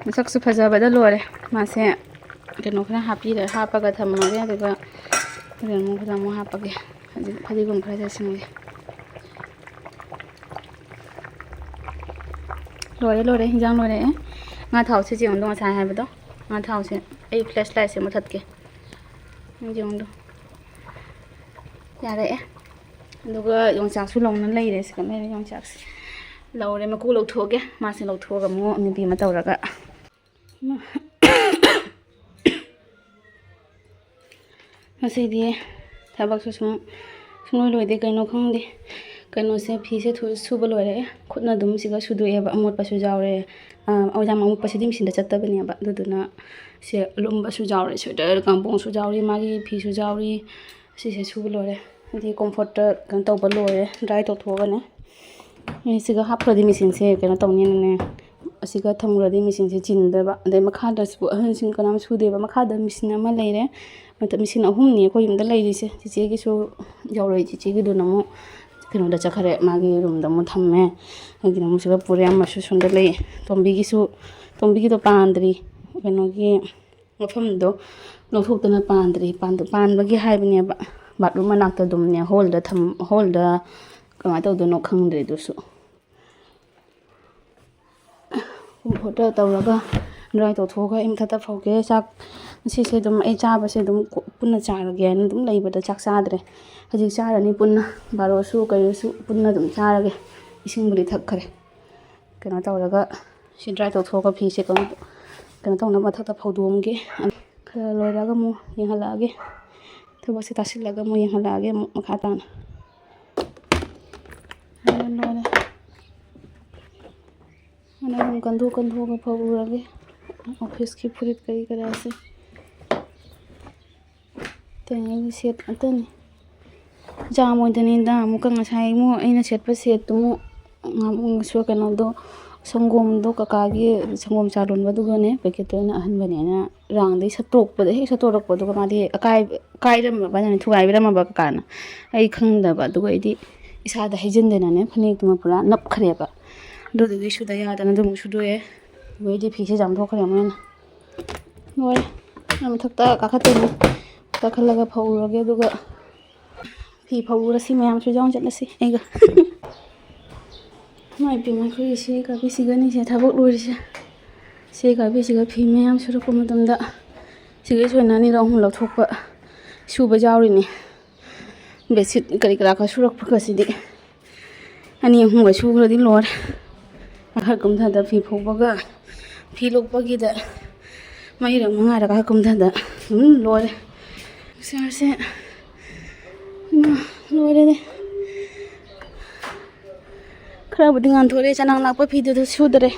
ꯃꯁꯛꯁꯨ ꯐꯖꯕꯗ ꯂꯣꯏꯔꯦ꯫ ꯃꯥꯁꯦ ꯀꯩꯅꯣ ꯈꯔ ꯍꯥꯞꯄꯤꯔ-, ꯍꯥꯞꯄꯒ ꯊꯝꯃꯒꯦ, ꯑꯗꯨꯒ ꯍꯣꯔꯦꯟ ꯑꯃꯨꯛ ꯈꯔ ꯑꯃꯨꯛ ꯍꯥꯞꯄꯒꯦ꯫ ꯍꯧꯖꯤꯛ ꯐꯗꯤꯒꯣꯝ ꯈꯔ ꯆꯥꯏꯁꯤꯟꯒꯦ꯫ ꯂꯣꯏꯔꯦ, ꯂꯣꯏꯔꯦ, ꯍꯤꯟꯖꯥꯡ ꯂꯣꯏꯔꯦ꯫ ꯉꯥ ꯊꯥꯎꯁꯦ ꯌꯦꯡꯉꯨꯗꯣ, ꯉꯁꯥꯏ ꯍꯥꯏꯕꯗꯣ꯫ ꯉꯥ ꯊꯥꯎꯁꯦ ꯑꯩ flashlightꯁꯦ ꯃꯨꯊꯠꯀꯦ꯫ ꯌꯦꯡꯉꯨꯗꯣ꯫ ꯌꯥꯔꯛꯑꯦ꯫ ꯑꯗꯨꯒ ꯌꯣꯡꯆꯥꯛꯁꯨ ꯂꯧꯅ ꯂꯩꯔꯦ꯫ ꯁꯤꯗ ꯂꯩꯔꯦ ꯌꯣꯡꯆꯥꯛꯁꯦ꯫ ꯂꯧꯔꯦ, ꯃꯀꯨ ꯂꯧꯊꯣꯛꯑꯒꯦ꯫ ꯃꯥꯁꯦ ꯂꯧꯊꯣꯛꯑꯒ ꯑꯃꯨꯛ ꯅꯨꯄꯤ ꯑꯃ ꯇꯧꯔꯒ꯫ ꯉꯁꯤꯗꯤ ꯊꯕꯛꯁꯨ ꯁꯨꯝ ꯁꯨꯡꯂꯣꯏ ꯂꯣꯏꯗꯦ, ꯀꯩꯅꯣ ꯈꯪꯗꯦ꯫ ꯀꯩꯅꯣꯁꯦ, ꯐꯤꯁꯦ ꯊꯨ-, ꯁꯨꯕ ꯂꯣꯏꯔꯦ꯫ ꯈꯨꯠꯅ ꯑꯗꯨꯝ ꯁꯤꯒ ꯁꯨꯗꯣꯛꯑꯦꯕ, ꯑꯃꯣꯠꯄꯁꯨ ꯌꯥꯎꯔꯦ꯫ ꯑ, ꯌꯥꯝ ꯑꯃꯣꯠꯄꯁꯤꯗꯤ ꯃꯦꯆꯤꯟꯗ ꯆꯠꯇꯕꯅꯦꯕ꯫ ꯑꯗꯨꯗꯨꯅ ꯁꯦ ꯑꯂꯨꯝꯕꯁꯨ ꯌꯥꯎꯔꯦ, sweater, ꯀꯥꯡꯄꯣꯡꯁꯨ ꯌꯥꯎꯔꯤ, ꯃꯥꯒꯤ ꯐꯤꯁꯨ ꯌꯥꯎꯔꯤ꯫ ꯁꯤꯁꯦ ꯁꯨꯕ ꯂꯣꯏꯔꯦ꯫ ꯑꯗꯩ comfortꯇ ꯀꯩꯅꯣ ꯇꯧꯕ ꯂꯣꯏꯔꯦ, dry ꯇꯧꯊꯣꯛꯑꯒꯅꯦ꯫ ꯑꯩ ꯁꯤꯒ ꯍꯥꯞꯈ꯭ꯔꯗꯤ ꯃꯦꯆꯤꯟꯁꯦ ꯀꯩꯅꯣ ꯇꯧꯅꯤꯅꯅꯦ, ꯑꯁꯤꯒ ꯊꯝꯈ꯭ꯔꯗꯤ ꯃꯦꯆꯤꯟꯁꯦ ꯆꯤꯟꯗꯣꯏꯕ꯫ ꯑꯗꯩ ꯃꯈꯥꯗꯁꯨ ꯑꯍꯟꯁꯤꯡ ꯀꯅꯥꯝ ꯁꯨꯗꯦꯕ꯫ ꯃꯈꯥꯗ ꯃꯦꯆꯤꯟ ꯑꯃ ꯂꯩꯔꯦ꯫ ꯃꯇꯝ ꯃꯦꯆꯤꯟ ꯑꯍꯨꯝꯅꯤ ꯑꯩꯈꯣꯏ ꯌꯨꯝꯗ ꯂꯩꯔꯤꯁꯦ꯫ ꯆꯤꯆꯦꯒꯤꯁꯨ ꯌꯧꯔꯛꯏ, ꯆꯤꯆꯦꯒꯤꯗꯨꯅ ꯑꯃꯨꯛ ꯀꯩꯅꯣꯗ ꯆꯠꯈ꯭ꯔꯦ, ꯃꯥꯒꯤ roomꯗ ꯑꯃꯨꯛ ꯊꯝꯃꯦ꯫ ꯑꯩꯒꯤꯅ ꯑꯃꯨꯛ ꯁꯤꯗ ꯄꯨꯔꯦ, ꯑꯃꯁꯨ ꯁꯣꯝꯗ ꯂꯩ꯫ ꯇꯣꯝꯕꯤꯒꯤꯁꯨ, ꯇꯣꯝꯕꯤꯒꯤꯗꯣ ꯄꯥꯟꯗ꯭ꯔꯤ, ꯀꯩꯅꯣꯒꯤ ꯃꯐꯝꯗꯣ ꯂꯧꯊꯣꯛꯇꯅ ꯄꯥꯟꯗ꯭ꯔꯤ꯫ ꯄꯥꯟꯗ-, ꯄꯥꯟꯕꯒꯤ ꯍꯥꯏꯕꯅꯦꯕ, bathroom ꯃꯅꯥꯛꯇ ꯑꯗꯨꯝꯅꯦ, hallꯗ ꯊꯝ-, hallꯗ ꯀꯃꯥꯏꯅ ꯇꯧꯗꯣꯏꯅꯣ ꯈꯪꯗ꯭ꯔꯦ꯫ ꯑꯗꯨꯁꯨ comfortꯇ ꯇꯧꯔꯒ dry ꯇꯧꯊꯣꯛꯑꯒ ꯑꯩ ꯃꯊꯛꯇ ꯐꯧꯒꯦ꯫ ꯆꯥꯛ ꯉꯁꯤꯁꯦ ꯑꯗꯨꯝ ꯑꯩ ꯆꯥꯕꯁꯦ ꯑꯗꯨꯝ ꯀꯣ-, ꯄꯨꯟꯅ ꯆꯥꯔꯒꯦ ꯍꯥꯏꯅ ꯑꯗꯨꯝ ꯂꯩꯕꯗ ꯆꯥꯛ ꯆꯥꯗ꯭ꯔꯦ꯫ ꯍꯧꯖꯤꯛ ꯆꯥꯔꯅꯤ ꯄꯨꯟꯅ, ꯕꯥꯔꯣꯁꯨ ꯀꯩꯅꯣꯁꯨ ꯄꯨꯟꯅ ꯑꯗꯨꯝ ꯆꯥꯔꯒꯦ꯫ ꯏꯁꯤꯡꯕꯨꯗꯤ ꯊꯛꯈ꯭ꯔꯦ꯫ ꯀꯩꯅꯣ ꯇꯧꯔꯒ ꯁꯤ dry ꯇꯧꯊꯣꯛꯑꯒ ꯐꯤꯁꯦ ꯀꯩꯅꯣ, ꯀꯩꯅꯣ ꯇꯧꯅꯕ ꯃꯊꯛꯇ ꯐꯧꯗꯣꯛꯑꯝꯒꯦ꯫ ꯈꯔ ꯂꯣꯏꯔꯒ ꯑꯃꯨꯛ ꯌꯦꯡꯍꯜꯂꯛꯑꯒꯦ꯫ ꯊꯕꯛꯁꯦ ꯇꯥꯁꯤꯜꯂꯒ ꯑꯃꯨꯛ ꯌꯦꯡꯍꯜꯂꯛꯑꯒꯦ ꯑꯃꯨꯛ ꯃꯈꯥ ꯇꯥꯅ꯫ ꯂꯣꯏꯔꯦ, ꯂꯣꯏꯔꯦ꯫ ꯑꯗꯨꯝ ꯀꯟꯊꯣꯛ ꯀꯟꯊꯣꯛꯑꯒ ꯐꯧꯔꯨꯔꯒꯦ꯫ ꯑꯣꯐꯤꯁꯀꯤ ꯐꯨꯔꯤꯠ ꯀꯔꯤ ꯀꯔꯥꯁꯦ꯫ ꯇꯦꯅꯤꯒꯤ ꯁꯦꯠ ꯉꯥꯛꯇꯅꯤ꯫ ꯖꯥꯝ ꯑꯣꯏꯗꯅꯤꯗ ꯑꯃꯨꯛꯀ ꯉꯁꯥꯏ ꯑꯃꯨꯛ ꯑꯩꯅ ꯁꯦꯠꯄ ꯁꯦꯠꯇꯨꯃꯨꯛ ꯉꯥꯃꯨꯛꯁꯨ ꯀꯩꯅꯣꯗꯣ, ꯁꯪꯒꯣꯝꯗꯣ ꯀꯀꯥꯒꯤ ꯁꯪꯒꯣꯝ ꯆꯥ ꯂꯣꯟꯕꯗꯨꯒꯅꯦ, ꯄꯦꯀꯦꯠꯇꯣ ꯑꯩꯅ ꯑꯍꯟꯕꯅꯦꯅ ꯔꯥꯡꯗꯩ ꯁꯠꯇꯣꯛꯄꯗ ꯍꯦꯛ ꯁꯠꯇꯣꯔꯛꯄꯗꯨꯒ ꯃꯥꯗꯤ ꯑꯀꯥꯏ-, ꯀꯥꯏꯔꯝꯃꯕꯅꯅꯦ, ꯊꯨꯒꯥꯏꯕꯤꯔꯝꯃꯕ ꯀꯀꯥꯅ꯫ ꯑꯩ ꯈꯪꯗꯕ꯫ ꯑꯗꯨꯒ ꯑꯩꯗꯤ ꯏꯁꯥꯗ ꯍꯩꯖꯤꯟꯗꯅꯅꯦ ꯐꯅꯦꯛꯇꯨꯃ ꯄꯨꯔꯥ ꯅꯞꯈ꯭ꯔꯦꯕ꯫ ꯑꯗꯨꯗꯨꯒꯤ ꯁꯨꯗ ꯌꯥꯗꯅ ꯑꯗꯨꯃꯨꯛ ꯁꯨꯗꯣꯛꯑꯦ꯫ ꯑꯗꯨꯒ ꯑꯩꯗꯤ ꯐꯤꯁꯦ ꯆꯥꯝꯊꯣꯛꯈ꯭ꯔꯦ ꯑꯃꯨꯛ ꯍꯦꯟꯅ꯫ ꯂꯣꯏꯔꯦ꯫ ꯑꯩ ꯃꯊꯛꯇ ꯀꯥꯈꯠꯇꯣꯏꯅꯦ꯫ ꯀꯥꯈꯠꯂꯒ ꯐꯧꯔꯨꯔꯒꯦ, ꯑꯗꯨꯒ ꯐꯤ ꯐꯧꯔꯨꯔꯁꯤ, ꯃꯌꯥꯝꯁꯨ ꯌꯥꯎꯅ ꯆꯠꯂꯁꯤ ꯑꯩꯒ꯫ ꯏꯃꯥ ꯏꯄꯦꯝꯃ, ꯑꯩꯈꯣꯏꯒꯤ ꯁꯤ ꯀꯥꯕꯤꯁꯤꯒꯅꯤꯁꯦ ꯊꯕꯛ ꯂꯣꯏꯔꯤꯁꯦ꯫ ꯁꯤ ꯀꯥꯕꯤꯁꯤꯒ ꯐꯤ ꯃꯌꯥꯝ ꯁꯨꯔꯛꯄ ꯃꯇꯝꯗ ꯁꯤꯒꯩꯁꯨ ꯑꯣꯏꯅ ꯑꯅꯤꯔꯛ ꯑꯍꯨꯝꯂꯛ ꯊꯣꯛꯄ ꯁꯨꯕ ꯌꯥꯎꯔꯤꯅꯤ꯫ ꯕꯦꯠꯁꯤꯠ ꯀꯔꯤ ꯀꯔꯥ ꯈꯔ ꯁꯨꯔꯛꯄꯒꯁꯤꯗꯤ ꯑꯅꯤ ꯑꯍꯨꯝꯒ ꯁꯨꯈ꯭ꯔꯗꯤ ꯂꯣꯏꯔꯦ꯫ ꯃꯈꯥ ꯀꯨꯝꯊꯗ ꯐꯤ ꯐꯧꯕꯒ ꯐꯤ ꯂꯣꯛꯄꯒꯤꯗ ꯃꯔꯤꯔꯛ ꯃꯉꯥꯔꯛ ꯀꯥ ꯀꯨꯝꯊꯗ ꯑꯗꯨꯝ ꯂꯣꯏꯔꯦ꯫ ꯅꯨꯡꯁꯥꯁꯦ ꯏꯃꯥ, ꯂꯣꯏꯔꯦꯅꯦ꯫ ꯈꯔꯕꯨꯗꯤ ꯉꯥꯟꯊꯣꯔꯛꯑꯦ, ꯆꯅꯥꯡ ꯂꯥꯛꯄ ꯐꯤꯗꯨꯗ ꯁꯨꯗꯔꯦ꯫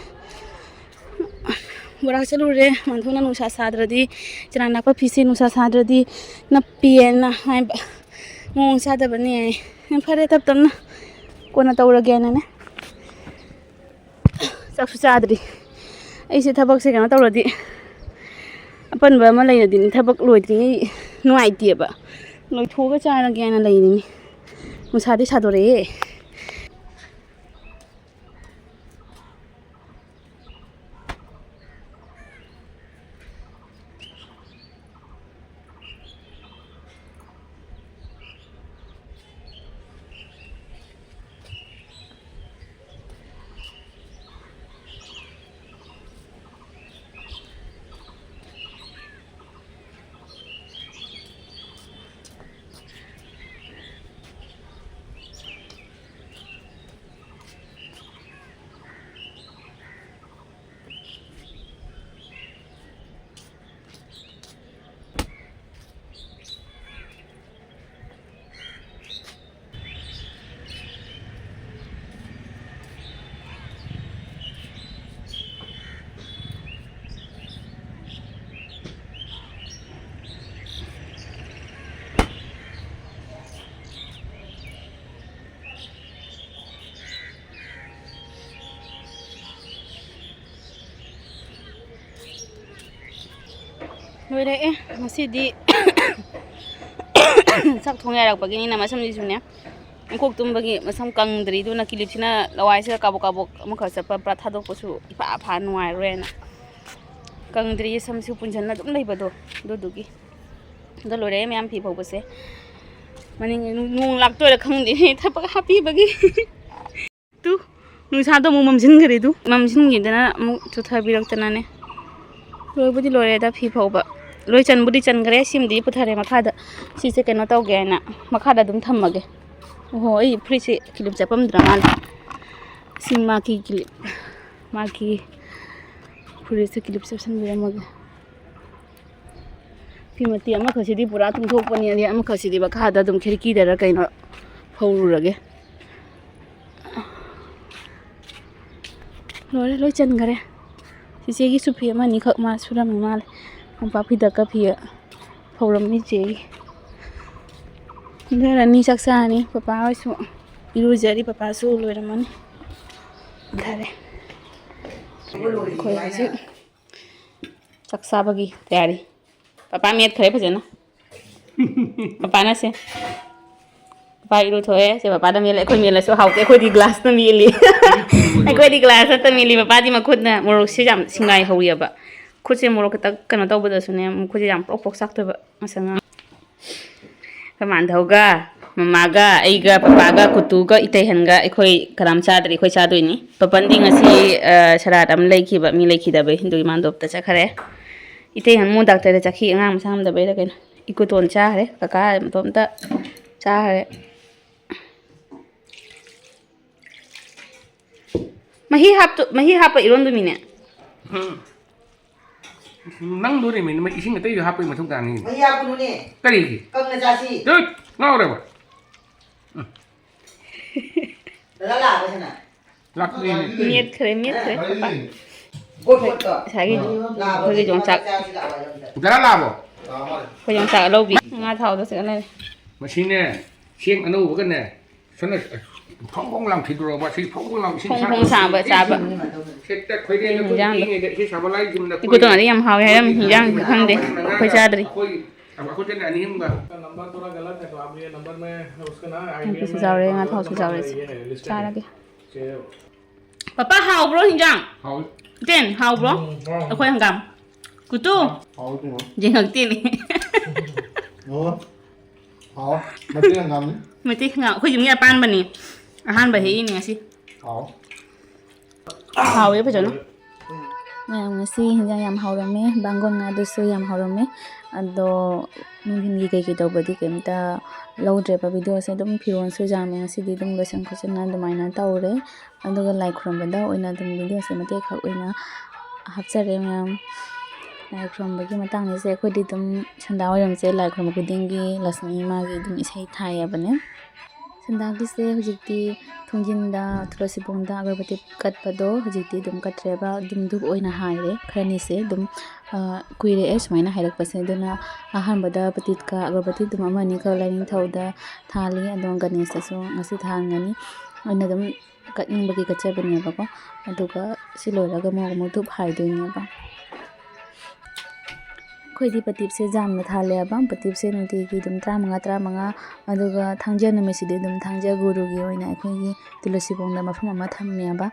ꯕꯣꯔꯥ ꯆꯠꯂꯨꯔꯦ, ꯃꯟꯊꯣꯛꯅ ꯅꯨꯡꯁꯥ ꯁꯥꯗ꯭ꯔꯗꯤ, ꯆꯅꯥꯡ ꯂꯥꯛꯄ ꯐꯤꯁꯦ ꯅꯨꯡꯁꯥ ꯁꯥꯗ꯭ꯔꯗꯤ ꯅꯞꯄꯤꯑꯅ ꯍꯥꯏꯕ꯫ ꯃꯑꯣꯡ ꯆꯥꯗꯕꯅꯦ꯫ ꯌꯥꯝ ꯐꯔꯦ, ꯇꯞ ꯇꯞꯅ ꯀꯣꯟꯅ ꯇꯧꯔꯒꯦꯅꯅꯦ꯫ ꯆꯥꯛꯁꯨ ꯆꯥꯗ꯭ꯔꯤ꯫ ꯑꯩꯁꯦ ꯊꯕꯛꯁꯦ ꯀꯩꯅꯣ ꯇꯧꯔꯗꯤ, ꯑꯄꯟꯕ ꯑꯃ ꯂꯩꯔꯗꯤꯅꯦ, ꯊꯕꯛ ꯂꯣꯏꯗ꯭ꯔꯤꯉꯩ ꯅꯨꯡꯉꯥꯏꯇꯦꯕ꯫ ꯂꯣꯏꯊꯣꯛꯑꯒ ꯆꯥꯔꯒꯦꯅ ꯂꯩꯔꯤꯅꯤ꯫ ꯅꯨꯡꯁꯥꯗꯤ ꯁꯥꯗꯣꯔꯛꯑꯦ꯫ ꯂꯣꯏꯔꯛꯑꯦ ꯉꯁꯤꯗꯤ꯫ ꯆꯥꯛ ꯊꯣꯡ ꯌꯥꯔꯛꯄꯒꯤꯅꯤꯅ ꯃꯁꯝꯁꯤꯁꯨꯅꯦ, ꯃꯀꯣꯛ ꯇꯨꯝꯕꯒꯤ ꯃꯁꯝ ꯀꯪꯗ꯭ꯔꯤ꯫ ꯑꯗꯨꯅ ꯀꯤꯂꯤꯞꯁꯤꯅ ꯂꯋꯥꯏꯁꯤꯗ ꯀꯥꯕꯣꯛ ꯀꯥꯕꯣꯛ ꯑꯃꯈꯛ ꯆꯠꯄ ꯄꯨꯔꯥ ꯊꯥꯗꯣꯛꯄꯁꯨ ꯏꯐꯥ ꯐꯥ ꯅꯨꯡꯉꯥꯏꯔꯣꯏꯅ꯫ ꯀꯪꯗ꯭ꯔꯤꯌꯦ ꯁꯝꯁꯨ ꯄꯨꯟꯁꯤꯟꯅ ꯑꯗꯨꯝ ꯂꯩꯕꯗꯣ, ꯑꯗꯨꯗꯨꯒꯤ꯫ ꯑꯗꯣ ꯂꯣꯏꯔꯦ ꯃꯌꯥꯝ ꯐꯤ ꯐꯧꯕꯁꯦ꯫ ꯃꯅꯤꯡ ꯅꯣꯡ ꯂꯥꯛꯇꯣꯏꯔꯥ ꯈꯪꯗꯦ ꯊꯕꯛ ꯍꯥꯞꯄꯤꯕꯒꯤ꯫ ꯇꯨ, ꯅꯨꯡꯁꯥꯗꯣ ꯑꯃꯨꯛ ꯃꯝꯁꯤꯟꯈ꯭ꯔꯦ꯫ ꯇꯨ, ꯃꯝꯁꯤꯟꯈꯤꯗꯅ ꯑꯃꯨꯛ ꯆꯨꯊꯕꯤꯔꯛꯇꯅꯅꯦ꯫ ꯂꯣꯏꯕꯨꯗꯤ ꯂꯣꯏꯔꯦꯗ ꯐꯤ ꯐꯧꯕ꯫ ꯂꯣꯏ ꯆꯟꯕꯨꯗꯤ ꯆꯟꯈ꯭ꯔꯦ꯫ ꯁꯤꯃꯗꯤ ꯄꯨꯊꯔꯦ ꯃꯈꯥꯗ꯫ ꯁꯤꯁꯦ ꯀꯩꯅꯣ ꯇꯧꯒꯦ ꯍꯥꯏꯅ ꯃꯈꯥꯗ ꯑꯗꯨꯝ ꯊꯝꯃꯒꯦ꯫ ꯑꯣꯍꯣ, ꯑꯩ ꯐꯨꯔꯤꯠꯁꯦ ꯀꯤꯂꯤꯞ ꯆꯠꯐꯝꯗ꯭ꯔ ꯃꯥꯜꯂꯦ꯫ ꯁꯤ ꯃꯥꯒꯤ ꯀꯤꯂꯤꯞ, ꯃꯥꯒꯤ ꯐꯨꯔꯤꯠꯁꯦ ꯀꯤꯂꯤꯞ ꯆꯞꯁꯤꯟꯕꯤꯔꯝꯃꯒꯦ꯫ ꯐꯤ ꯃꯇꯦꯛ ꯑꯃꯈꯛꯁꯤꯗꯤ ꯄꯨꯔꯥ ꯇꯨꯡꯊꯣꯛꯄꯅꯤ, ꯑꯗꯩ ꯑꯃꯈꯛꯁꯤꯗꯤ ꯃꯈꯥꯗ ꯑꯗꯨꯝ ꯈꯤꯔꯀꯤꯗꯔ ꯀꯩꯅꯣ ꯐꯧꯔꯨꯔꯒꯦ꯫ ꯂꯣꯏꯔꯦ, ꯂꯣꯏ ꯆꯟꯈꯔꯦ꯫ ꯆꯤꯆꯦꯒꯤꯁꯨ ꯐꯤ ꯑꯃ ꯑꯅꯤꯈꯛ ꯃꯥ ꯁꯨꯔꯝꯃꯤ ꯃꯥꯜꯂꯦ꯫ ꯃꯣꯝꯄꯥꯛ ꯐꯤꯗꯛꯀ ꯐꯤ ꯐꯧꯔꯝꯃꯤ ꯆꯤꯆꯦꯒꯤ꯫ ꯂꯣꯏꯔꯅꯤ, ꯆꯥꯛ ꯆꯥꯔꯅꯤ꯫ ꯄꯄꯥ ꯍꯣꯏꯁꯨ ꯏꯔꯨꯖꯔꯤ, ꯄꯄꯥꯁꯨ ꯂꯣꯏꯔꯝꯃꯅꯤ꯫ ꯐꯔꯦ, ꯑꯩꯈꯣꯏ ꯍꯧꯖꯤꯛ ꯆꯥꯛ ꯆꯥꯕꯒꯤ ꯇꯌꯥꯔꯤ꯫ ꯄꯄꯥ ꯃꯦꯠꯈ꯭ꯔꯦ ꯐꯖꯅ꯫ ꯄꯄꯥꯅ ꯁꯦ, ꯄꯄꯥ ꯏꯔꯨꯊꯣꯛꯑꯦ꯫ ꯁꯦ ꯄꯄꯥꯅ ꯃꯦꯠꯂꯦ꯫ ꯑꯩꯈꯣꯏ ꯃꯦꯠꯂꯁꯨ ꯍꯥꯎꯇꯦ꯫ ꯑꯩꯈꯣꯏꯗꯤ ꯒ꯭ꯂꯥꯁꯅ ꯃꯦꯠꯂꯤ꯫ ꯑꯩꯈꯣꯏꯗꯤ ꯒ꯭ꯂꯥꯁ ꯅꯠꯇ ꯃꯦꯠꯂꯤ꯫ ꯄꯄꯥꯗꯤ ꯃꯈꯨꯠꯅ ꯃꯣꯔꯣꯛꯁꯦ ꯌꯥꯝ ꯁꯤꯡꯉꯥꯏ ꯍꯧꯔꯤꯑꯕ꯫ ꯈꯨꯠꯁꯦ ꯃꯣꯔꯣꯛ ꯈꯤꯇꯪ ꯀꯩꯅꯣ ꯇꯧꯕꯗꯁꯨꯅꯦ, ꯈꯨꯠꯁꯦ ꯌꯥꯝ ꯄ꯭ꯔꯣꯛ ꯄ꯭ꯔꯣꯛ ꯆꯥꯛꯇꯣꯏꯕ꯫ ꯃꯁꯛ ꯉꯥꯡ-, ꯑꯩꯈꯣꯏ ꯃꯥꯟꯙꯧꯒ, ꯃꯃꯥꯒ, ꯑꯩꯒ, ꯄꯄꯥꯒ, ꯀꯨꯇꯨꯒ, ꯏꯇꯩꯍꯟꯒ ꯑꯩꯈꯣꯏ ꯀꯅꯥꯝ ꯆꯥꯗ꯭ꯔꯤ꯫ ꯑꯩꯈꯣꯏ ꯆꯥꯗꯣꯏꯅꯤ꯫ ꯄꯄꯟꯗꯤ ꯉꯁꯤ, ꯑ, ꯁꯔꯥꯠ ꯑꯃ ꯂꯩꯈꯤꯕ, ꯃꯤ ꯂꯩꯈꯤꯗꯕꯩ꯫ ꯑꯗꯨꯒꯤ ꯃꯥꯟꯗꯣꯞꯇ ꯆꯠꯈ꯭ꯔꯦ꯫ ꯏꯇꯩꯍꯟ ꯑꯃꯨꯛ ꯗꯥꯛꯇꯔꯗ ꯆꯠꯈꯤ, ꯑꯉꯥꯡ ꯃꯁꯥ ꯉꯝꯗꯕꯩꯔ ꯀꯩꯅꯣ꯫ ꯏꯀꯨꯇꯣꯟ ꯆꯥꯈ꯭ꯔꯦ, ꯀꯀꯥ ꯃꯇꯣꯝꯇ ꯆꯥꯈ꯭ꯔꯦ꯫ ꯃꯍꯤ ꯍꯥꯞꯇꯨ-, ꯃꯍꯤ ꯍꯥꯞꯄ ꯏꯔꯣꯟꯗꯣꯏꯃꯤꯅꯦ꯫ ꯎꯝ꯫ ꯅꯪꯗꯣꯔꯤꯃꯤ, ꯏꯁꯤꯡ ꯑꯇꯩꯁꯨ ꯍꯥꯞꯄꯒꯤ ꯃꯊꯧ ꯇꯥꯅꯤ꯫ ꯃꯍꯤ ꯍꯥꯞꯄꯨꯅꯨꯅꯦ꯫ ꯀꯔꯤꯒꯤ? ꯀꯪꯅ ꯆꯥꯁꯤ꯫ ꯗꯨꯠ! ꯉꯥꯎꯔꯦꯕ꯫ ꯗꯗꯥ ꯂꯥꯛꯑꯕ ꯁꯤꯅ? ꯂꯥꯛꯇ꯭ꯔꯤꯅꯦ꯫ ꯃꯦꯠꯈ꯭ꯔꯦ, ꯃꯦꯠꯈ꯭ꯔꯦ, ꯄꯄꯥ꯫ ꯒꯣꯠ ꯒꯣꯠꯇꯣ꯫ ꯉꯁꯥꯏꯒꯤ ꯂꯥꯛꯑꯕ ꯑꯩꯈꯣꯏꯒꯤ ꯁꯤꯅ? ꯌꯣꯡꯆꯥꯛ꯫ ꯆꯥꯁꯤ ꯂꯥꯛꯑꯣ ꯍꯥꯏꯔꯝꯕꯗ꯫ ꯗꯗꯥ ꯂꯥꯛꯑꯕꯣ? ꯂꯥꯛꯑꯣ ꯃꯥꯜꯂꯦ꯫ ꯑꯩꯈꯣꯏ ꯌꯣꯡꯆꯥꯛ ꯑꯂꯧꯕꯤ꯫ ꯉꯥ ꯊꯥꯎꯗ ꯆꯠꯅꯔꯦ꯫ ꯃꯁꯤꯅꯦ, ꯆꯦꯡ ꯑꯅꯧꯕꯒꯅꯦ, ꯁꯣꯝꯗ ꯐꯣꯡ ꯐꯣꯡ ꯂꯥꯎꯈꯤꯗ꯭ꯔꯣꯕ? ꯁꯤ ꯐꯣꯡ ꯐꯣꯡ ꯂꯥꯎ, ꯏꯁꯤꯡ ꯐꯣꯡ ꯐꯣꯡ ꯁꯥꯕ ꯆꯥꯕ꯫ ꯍꯦꯛꯇ ꯈꯣꯏꯔꯦꯟ ꯑꯩꯈꯣꯏ ꯏꯟꯖꯥꯡꯗꯣ꯫ ꯄꯤꯛꯏꯉꯩꯗ ꯏꯁꯤꯡ ꯁꯥꯕ ꯂꯥꯏ ꯌꯨꯝꯗ ꯏꯀꯨ ꯇꯣꯉꯥꯟꯗꯤ ꯌꯥꯝ ꯍꯥꯎꯋꯦ ꯍꯥꯏꯔꯝꯃꯤ, ꯏꯟꯖꯥꯡꯗꯤ ꯈꯪꯗꯦ꯫ ꯑꯩꯈꯣꯏ ꯆꯥꯗ꯭ꯔꯤ꯫ ꯑꯩꯈꯣꯏ ꯑꯩꯈꯣꯏ ꯆꯠꯂꯦ ꯑꯅꯤ ꯑꯍꯨꯝꯒ꯫ नंबर थोड़ा गलत है, तो आप ये नंबर में उसका ना ꯅꯥꯀꯨꯞꯄꯤꯁꯨ ꯌꯥꯎꯔꯦ, ꯉꯥ ꯊꯥꯎꯁꯨ ꯌꯥꯎꯔꯦ꯫ ꯆꯥꯔꯒꯦ꯫ ꯄꯄꯥ, ꯍꯥꯎꯕ꯭ꯔꯣ ꯍꯤꯟꯖꯥꯡ? ꯍꯥꯎꯏ꯫ ꯇꯦꯟ, ꯍꯥꯎꯕ꯭ꯔꯣ? ꯎꯝ, ꯍꯥꯎꯏ꯫ ꯑꯩꯈꯣꯏ ꯍꯪꯒꯥꯝ꯫ ꯀꯨꯇꯨ? ꯍꯥꯎꯏ ꯀꯩꯅꯣ꯫ ꯌꯦꯡꯉꯛꯇꯦꯅꯦ꯫ ꯑꯣ꯫ ꯍꯥꯎ꯫ ꯃꯩꯇꯩ ꯍꯪꯒꯥꯝꯅꯤ꯫ ꯃꯩꯇꯩ ꯍꯪꯒꯥꯝ꯫ ꯑꯩꯈꯣꯏ ꯌꯨꯝꯒꯤ ꯑꯄꯥꯟꯕꯅꯤ꯫ ꯑꯍꯥꯟꯕ ꯍꯦꯛꯏꯅꯦ ꯉꯁꯤ꯫ ꯍꯥꯎ꯫ ꯍꯥꯎꯋꯦ ꯐꯖꯅ꯫ ꯃꯌꯥꯝ, ꯉꯁꯤ ꯍꯤꯟꯖꯥꯡ ꯌꯥꯝ ꯍꯥꯎꯔꯝꯃꯦ꯫ ꯕꯥꯡꯒꯣꯟ ꯉꯥꯗꯨꯁꯨ ꯌꯥꯝ ꯍꯥꯎꯔꯝꯃꯦ꯫ ꯑꯗꯣ ꯅꯨꯡꯊꯤꯟꯒꯤ ꯀꯩꯀꯩ ꯇꯧꯕꯗꯤ ꯀꯩꯝꯇ ꯂꯧꯗ꯭ꯔꯦꯕ ꯚꯤꯗꯤꯑꯣꯁꯦ꯫ ꯑꯗꯨꯝ ꯐꯤꯔꯣꯜꯁꯨ ꯌꯥꯝꯃꯦ ꯉꯁꯤꯗꯤ꯫ ꯑꯗꯨꯝ ꯂꯣꯏꯁꯟ ꯈꯣꯠꯆꯟꯅ ꯑꯗꯨꯃꯥꯏꯅ ꯇꯧꯔꯦ꯫ ꯑꯗꯨꯒ ꯂꯥꯏ ꯈꯨꯔꯨꯝꯕꯗ ꯑꯣꯏꯅ ꯑꯗꯨꯝ ꯚꯤꯗꯤꯑꯣꯁꯦ ꯃꯇꯦꯛ ꯈꯛ ꯑꯣꯏꯅ ꯍꯥꯞꯆꯔꯦ ꯃꯌꯥꯝ꯫ ꯂꯥꯏ ꯈꯨꯔꯨꯝꯕꯒꯤ ꯃꯇꯥꯡꯁꯦ ꯑꯩꯈꯣꯏꯗꯤ ꯑꯗꯨꯝ ꯁꯟꯗꯥ ꯋꯥꯏꯔꯝꯁꯦ ꯂꯥꯏ ꯈꯨꯔꯨꯝꯕ ꯈꯨꯗꯤꯡꯒꯤ ꯂꯛꯁꯃꯤ ꯏꯃꯥꯒꯤ ꯑꯗꯨꯝ ꯏꯁꯩ ꯊꯥꯏꯌꯦꯕꯅꯦ꯫ ꯁꯟꯗꯥꯒꯤꯁꯦ ꯍꯧꯖꯤꯛꯇꯤ ꯊꯣꯡꯖꯤꯟꯗ, ꯇꯨꯂꯁꯤꯕꯣꯡꯗ ꯑꯒꯔꯕꯇꯤ ꯀꯠꯄꯗꯣ ꯍꯧꯖꯤꯛꯇꯤ ꯑꯗꯨꯝ ꯀꯠꯇ꯭ꯔꯦꯕ꯫ ꯑꯗꯨꯝ ꯙꯨꯞ ꯑꯣꯏꯅ ꯍꯥꯏꯔꯦ꯫ ꯈꯔꯅꯤꯁꯦ ꯑꯗꯨꯝ, ꯑ, ꯀꯨꯏꯔꯛꯑꯦ ꯁꯨꯃꯥꯏꯅ ꯍꯥꯏꯔꯛꯄꯁꯦ꯫ ꯑꯗꯨꯅ ꯑꯍꯥꯟꯕꯗ ꯄꯇꯤꯠꯀ ꯑꯒꯔꯕꯇꯤ ꯑꯗꯨꯝ ꯑꯃ ꯑꯅꯤꯈꯛ ꯂꯥꯏꯅꯤꯡꯊꯧꯗ ꯊꯥꯜꯂꯤ꯫ ꯑꯗꯣ ꯒꯅꯦꯁꯇꯁꯨ ꯉꯁꯤ ꯊꯥꯟꯒꯅꯤ꯫ ꯑꯩꯅ ꯑꯗꯨꯝ ꯀꯠꯅꯤꯡꯕꯒꯤ ꯀꯠꯆꯕꯅꯦꯕꯀꯣ꯫ ꯑꯗꯨꯒ ꯁꯤ ꯂꯣꯏꯔꯒ ꯑꯃꯨꯛ, ꯑꯃꯨꯛ ꯙꯨꯞ ꯍꯥꯏꯗꯣꯏꯅꯦꯕ꯫ ꯑꯩꯈꯣꯏꯗꯤ ꯄꯇꯤꯞꯁꯦ ꯌꯥꯝꯅ ꯊꯥꯜꯂꯦꯕ꯫ ꯄꯇꯤꯞꯁꯦ ꯅꯨꯡꯇꯤꯒꯤ ꯑꯗꯨꯝ ꯇꯔꯥꯃꯉꯥ, ꯇꯔꯥꯃꯉꯥ꯫ ꯑꯗꯨꯒ ꯊꯥꯡꯖ ꯅꯨꯃꯤꯠꯁꯤꯗꯤ ꯑꯗꯨꯝ ꯊꯥꯡꯖ ꯒꯨꯔꯨꯒꯤ ꯑꯣꯏꯅ ꯑꯩꯈꯣꯏꯒꯤ ꯇꯨꯂꯁꯤꯕꯣꯡꯗ ꯃꯐꯝ ꯑꯃ ꯊꯝꯃꯦꯕ꯫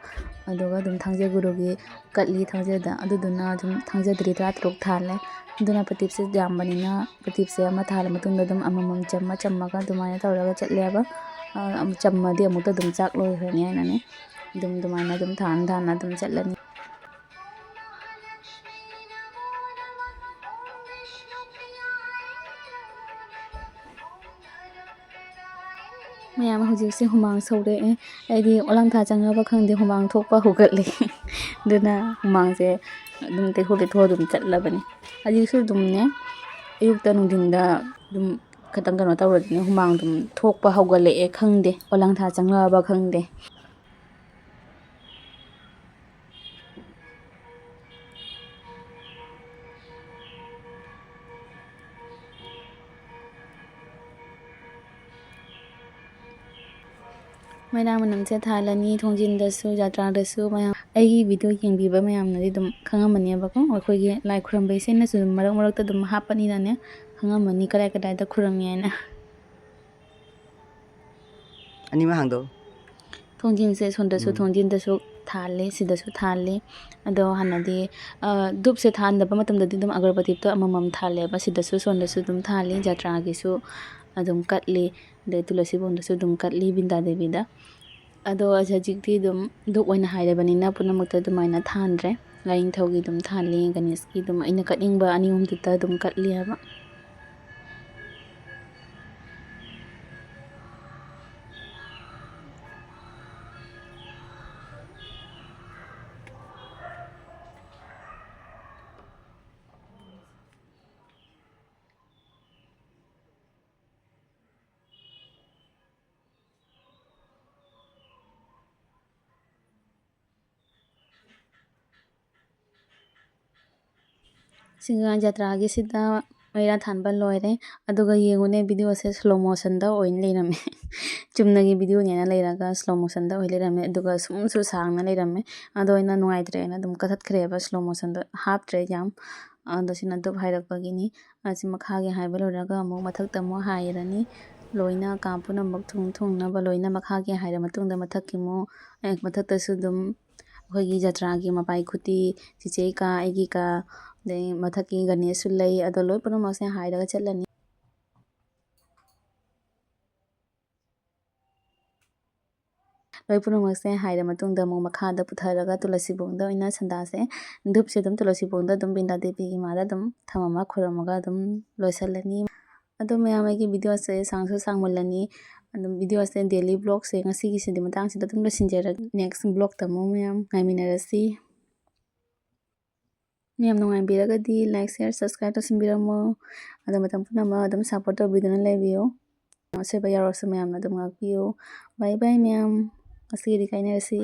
ꯑꯗꯨꯒ ꯑꯗꯨꯝ ꯊꯥꯡꯖ ꯒꯨꯔꯨꯒꯤ ꯀꯠꯂꯤ ꯊꯥꯡꯖꯗ꯫ ꯑꯗꯨꯗꯨꯅ ꯑꯗꯨꯝ ꯊꯥꯡꯖꯗꯗꯤ ꯇꯔꯥꯇꯔꯨꯛ ꯊꯥꯜꯂꯦ꯫ ꯑꯗꯨꯅ ꯄꯇꯤꯞꯁꯦ ꯌꯥꯝꯕꯅꯤꯅ ꯄꯇꯤꯞꯁꯦ ꯑꯃ ꯊꯥꯜꯂ ꯃꯇꯨꯡꯗ ꯑꯗꯨꯝ ꯑꯃꯃꯝ ꯆꯝꯃ ꯆꯝꯃꯒ ꯑꯗꯨꯃꯥꯏꯅ ꯇꯧꯔꯒ ꯆꯠꯂꯦꯕ꯫ ꯑ, ꯑꯃ ꯆꯝꯃꯗꯤ ꯑꯃꯨꯛꯇ ꯑꯗꯨꯝ ꯆꯥꯛ ꯂꯣꯏꯈ꯭ꯔꯅꯤ ꯍꯥꯏꯅꯅꯦ꯫ ꯑꯗꯨꯝ ꯑꯗꯨꯃꯥꯏꯅ ꯑꯗꯨꯝ ꯊꯥꯟ ꯊꯥꯟꯅ ꯑꯗꯨꯝ ꯆꯠꯂꯅꯤ꯫ ꯃꯌꯥꯝ, ꯍꯧꯖꯤꯛꯁꯦ ꯍꯨꯃꯥꯡ ꯁꯧꯔꯛꯑꯦ꯫ ꯑꯩꯗꯤ ꯑꯣꯂꯥꯡꯊꯥ ꯆꯪꯉꯕ ꯈꯪꯗꯦ, ꯍꯨꯃꯥꯡ ꯊꯣꯛꯄ ꯍꯧꯒꯠꯂꯦ꯫ ꯑꯗꯨꯅ ꯍꯨꯃꯥꯡꯁꯦ ꯑꯗꯨꯝ ꯇꯩꯊꯣꯛ ꯇꯩꯊꯣꯛ ꯑꯗꯨꯝ ꯆꯠꯂꯕꯅꯤ꯫ ꯍꯧꯖꯤꯛꯁꯨ ꯑꯗꯨꯝꯅꯦ, ꯑꯌꯨꯛꯇ ꯅꯨꯡꯊꯤꯟꯗ ꯑꯗꯨꯝ ꯈꯤꯇꯪ ꯀꯩꯅꯣ ꯇꯧꯔꯗꯤꯅꯦ, ꯍꯨꯃꯥꯡ ꯑꯗꯨꯝ ꯊꯣꯛꯄ ꯍꯧꯒꯠꯂꯛꯑꯦ ꯈꯪꯗꯦ, ꯑꯣꯂꯥꯡꯊꯥ ꯆꯪꯉꯛꯑꯕ ꯈꯪꯗꯦ꯫ ꯃꯩꯔꯥ ꯃꯅꯝꯁꯦ ꯊꯥꯜꯂꯅꯤ ꯊꯣꯡꯖꯤꯟꯗꯁꯨ, ꯖꯥꯇ꯭ꯔꯥꯗꯁꯨ꯫ ꯃꯌꯥꯝ, ꯑꯩꯒꯤ video ꯌꯦꯡꯕꯤꯕ ꯃꯌꯥꯝꯅꯗꯤ ꯑꯗꯨꯝ ꯈꯪꯉꯝꯃꯅꯦꯕꯀꯣ, ꯑꯩꯈꯣꯏꯒꯤ ꯂꯥꯏ ꯈꯨꯔꯝꯕꯩꯁꯦ ꯑꯩꯅꯁꯨ ꯑꯗꯨꯝ ꯃꯔꯛ ꯃꯔꯛꯇ ꯑꯗꯨꯝ ꯍꯥꯞꯄꯅꯤꯅꯅꯦ, ꯈꯪꯉꯝꯃꯅꯤ ꯀꯗꯥꯏ ꯀꯗꯥꯏꯗ ꯈꯨꯔꯝꯃꯤ ꯍꯥꯏꯅ꯫ ꯑꯅꯤꯃꯛ ꯍꯥꯡꯗꯣꯛꯎ꯫ ꯊꯣꯡꯖꯤꯟꯁꯦ ꯁꯣꯝꯗꯁꯨ, ꯎꯝ꯫ ꯊꯣꯡꯖꯤꯟꯗꯁꯨ ꯊꯥꯜꯂꯤ, ꯁꯤꯗꯁꯨ ꯊꯥꯜꯂꯤ꯫ ꯑꯗꯣ ꯍꯥꯟꯅꯗꯤ, ꯑ, ꯙꯨꯞꯁꯦ ꯊꯥꯟꯗꯕ ꯃꯇꯝꯗꯗꯤ ꯑꯗꯨꯝ ꯑꯒꯔꯕꯇꯤꯗꯣ ꯑꯃꯃꯝ ꯊꯥꯜꯂꯦꯕ꯫ ꯁꯤꯗꯁꯨ, ꯁꯣꯝꯗꯁꯨ ꯑꯗꯨꯝ ꯊꯥꯜꯂꯤ, ꯖꯥꯇ꯭ꯔꯥꯒꯤꯁꯨ ꯑꯗꯨꯝ ꯀꯠꯂꯤ, ꯑꯗꯩ ꯇꯨꯂꯁꯤꯕꯣꯡꯗꯁꯨ ꯑꯗꯨꯝ ꯀꯠꯂꯤ, ꯕꯤꯟꯗꯥ ꯗꯦꯕꯤꯗ꯫ ꯑꯗꯣ ꯍꯧꯖꯤꯛꯇꯤ ꯑꯗꯨꯝ ꯙꯨꯞ ꯑꯣꯏꯅ ꯍꯥꯏꯔꯕꯅꯤꯅ ꯄꯨꯝꯅꯃꯛꯇ ꯑꯗꯨꯃꯥꯏꯅ ꯊꯥꯟꯗ꯭ꯔꯦ꯫ ꯂꯥꯏꯅꯤꯡꯊꯧꯒꯤ ꯑꯗꯨꯝ ꯊꯥꯜꯂꯤ, ꯒꯅꯦꯁꯀꯤ ꯑꯗꯨꯝ ꯑꯩꯅ ꯀꯠꯅꯤꯡꯕ ꯑꯅꯤ ꯑꯍꯨꯝꯗꯨꯗ ꯑꯗꯨꯝ ꯀꯠꯂꯤ ꯍꯥꯏꯕ꯫ ꯁꯤꯡꯒꯥ ꯖꯇ꯭ꯔꯥꯒꯤꯁꯤꯗ ꯃꯩꯔꯥ ꯊꯥꯟꯕ ꯂꯣꯏꯔꯦ꯫ ꯑꯗꯨꯒ ꯌꯦꯡꯉꯨꯅꯦ, videoꯁꯦ slow motionꯗ ꯑꯣꯏꯅ ꯂꯩꯔꯝꯃꯦ꯫ ꯆꯨꯝꯅꯒꯤ videoꯅꯦꯅ ꯂꯩꯔꯒ slow motionꯗ ꯑꯣꯏ ꯂꯩꯔꯝꯃꯦ꯫ ꯑꯗꯨꯒ ꯁꯨꯝꯁꯨ ꯁꯥꯡꯅ ꯂꯩꯔꯝꯃꯦ꯫ ꯑꯗꯣ ꯑꯩꯅ ꯅꯨꯡꯉꯥꯏꯇ꯭ꯔꯦꯅ ꯑꯗꯨꯝ ꯀꯛꯊꯠꯈ꯭ꯔꯦꯕ, slow motionꯗꯣ ꯍꯥꯞꯇ꯭ꯔꯦ ꯌꯥꯝ꯫ ꯑꯗꯣ ꯁꯤꯅ ꯙꯨꯞ ꯍꯥꯏꯔꯛꯄꯒꯤꯅꯤ꯫ ꯑꯁꯤ ꯃꯈꯥꯒꯤ ꯍꯥꯏꯕ ꯂꯣꯏꯔꯒ ꯑꯃꯨꯛ ꯃꯊꯛꯇ ꯑꯃꯨꯛ ꯍꯥꯏꯔꯅꯤ꯫ ꯂꯣꯏꯅ ꯀꯥ ꯄꯨꯝꯅꯃꯛ ꯊꯨꯡ ꯊꯨꯡꯅꯕ ꯂꯣꯏꯅ ꯃꯈꯥꯒꯤ ꯍꯥꯏꯔ ꯃꯇꯨꯡꯗ ꯃꯊꯛꯀꯤ ꯑꯃꯨꯛ, ꯑꯦ, ꯃꯊꯛꯇꯁꯨ ꯑꯗꯨꯝ ꯑꯩꯈꯣꯏꯒꯤ ꯖꯇ꯭ꯔꯥꯒꯤ ꯃꯄꯥꯏ ꯈꯨꯇꯤ, ꯆꯤꯆꯦ ꯀꯥ, ꯑꯩꯒꯤ ꯀꯥ, ꯑꯗꯩ ꯃꯊꯛꯀꯤ ꯒꯅꯦꯁꯁꯨ ꯂꯩ꯫ ꯑꯗꯣ ꯂꯣꯏ ꯄꯨꯝꯅꯃꯛꯁꯦ ꯍꯥꯏꯔꯒ ꯆꯠꯂꯅꯤ꯫ ꯂꯣꯏ ꯄꯨꯝꯅꯃꯛꯁꯦ ꯍꯥꯏꯔ ꯃꯇꯨꯡꯗ ꯑꯃꯨꯛ ꯃꯈꯥꯗ ꯄꯨꯊꯔꯒ ꯇꯨꯂꯁꯤꯕꯣꯡꯗ ꯑꯣꯏꯅ ꯁꯟꯗꯥꯁꯦ, ꯙꯨꯞꯁꯦ ꯑꯗꯨꯝ ꯇꯨꯂꯁꯤꯕꯣꯡꯗ ꯑꯗꯨꯝ ꯕꯤꯟꯗꯥ ꯗꯦꯕꯤꯒꯤ ꯃꯥꯗ ꯑꯗꯨꯝ ꯊꯝꯃꯝꯃ ꯈꯨꯔꯝꯃꯒ ꯑꯗꯨꯝ ꯂꯣꯏꯁꯤꯜꯂꯅꯤ꯫ ꯑꯗꯣ ꯃꯌꯥꯝ, ꯑꯩꯒꯤ videoꯁꯦ ꯁꯥꯡꯁꯨ ꯁꯥꯡꯃꯜꯂꯅꯤ꯫ ꯑꯗꯨꯝ videoꯁꯦ daily vlogꯁꯦ ꯉꯁꯤꯒꯤꯁꯤꯗꯤ ꯃꯇꯥꯡꯁꯤꯗ ꯑꯗꯨꯝ ꯂꯣꯏꯁꯤꯟꯖꯔꯒꯦ꯫ Next vlogꯇ ꯑꯃꯨꯛ ꯃꯌꯥꯝ ꯉꯥꯏꯃꯤꯟꯅꯔꯁꯤ꯫ ꯃꯌꯥꯝ ꯅꯨꯡꯉꯥꯏꯕꯤꯔꯒꯗꯤ like, share, subscribe ꯇꯧꯁꯤꯟꯕꯤꯔꯝꯃꯣ꯫ ꯑꯗꯣ ꯃꯇꯝ ꯄꯨꯝꯅꯃꯛ ꯑꯗꯨꯝ support ꯇꯧꯕꯤꯗꯨꯅ ꯂꯩꯕꯤꯌꯨ꯫ ꯑꯁꯣꯏꯕ ꯌꯥꯎꯔꯁꯨ ꯃꯌꯥꯝꯅ ꯑꯗꯨꯝ ꯉꯥꯛꯄꯤꯌꯨ꯫ Bye bye ꯃꯌꯥꯝ꯫ ꯉꯁꯤꯒꯤꯗꯤ ꯀꯥꯏꯅꯔꯁꯤ꯫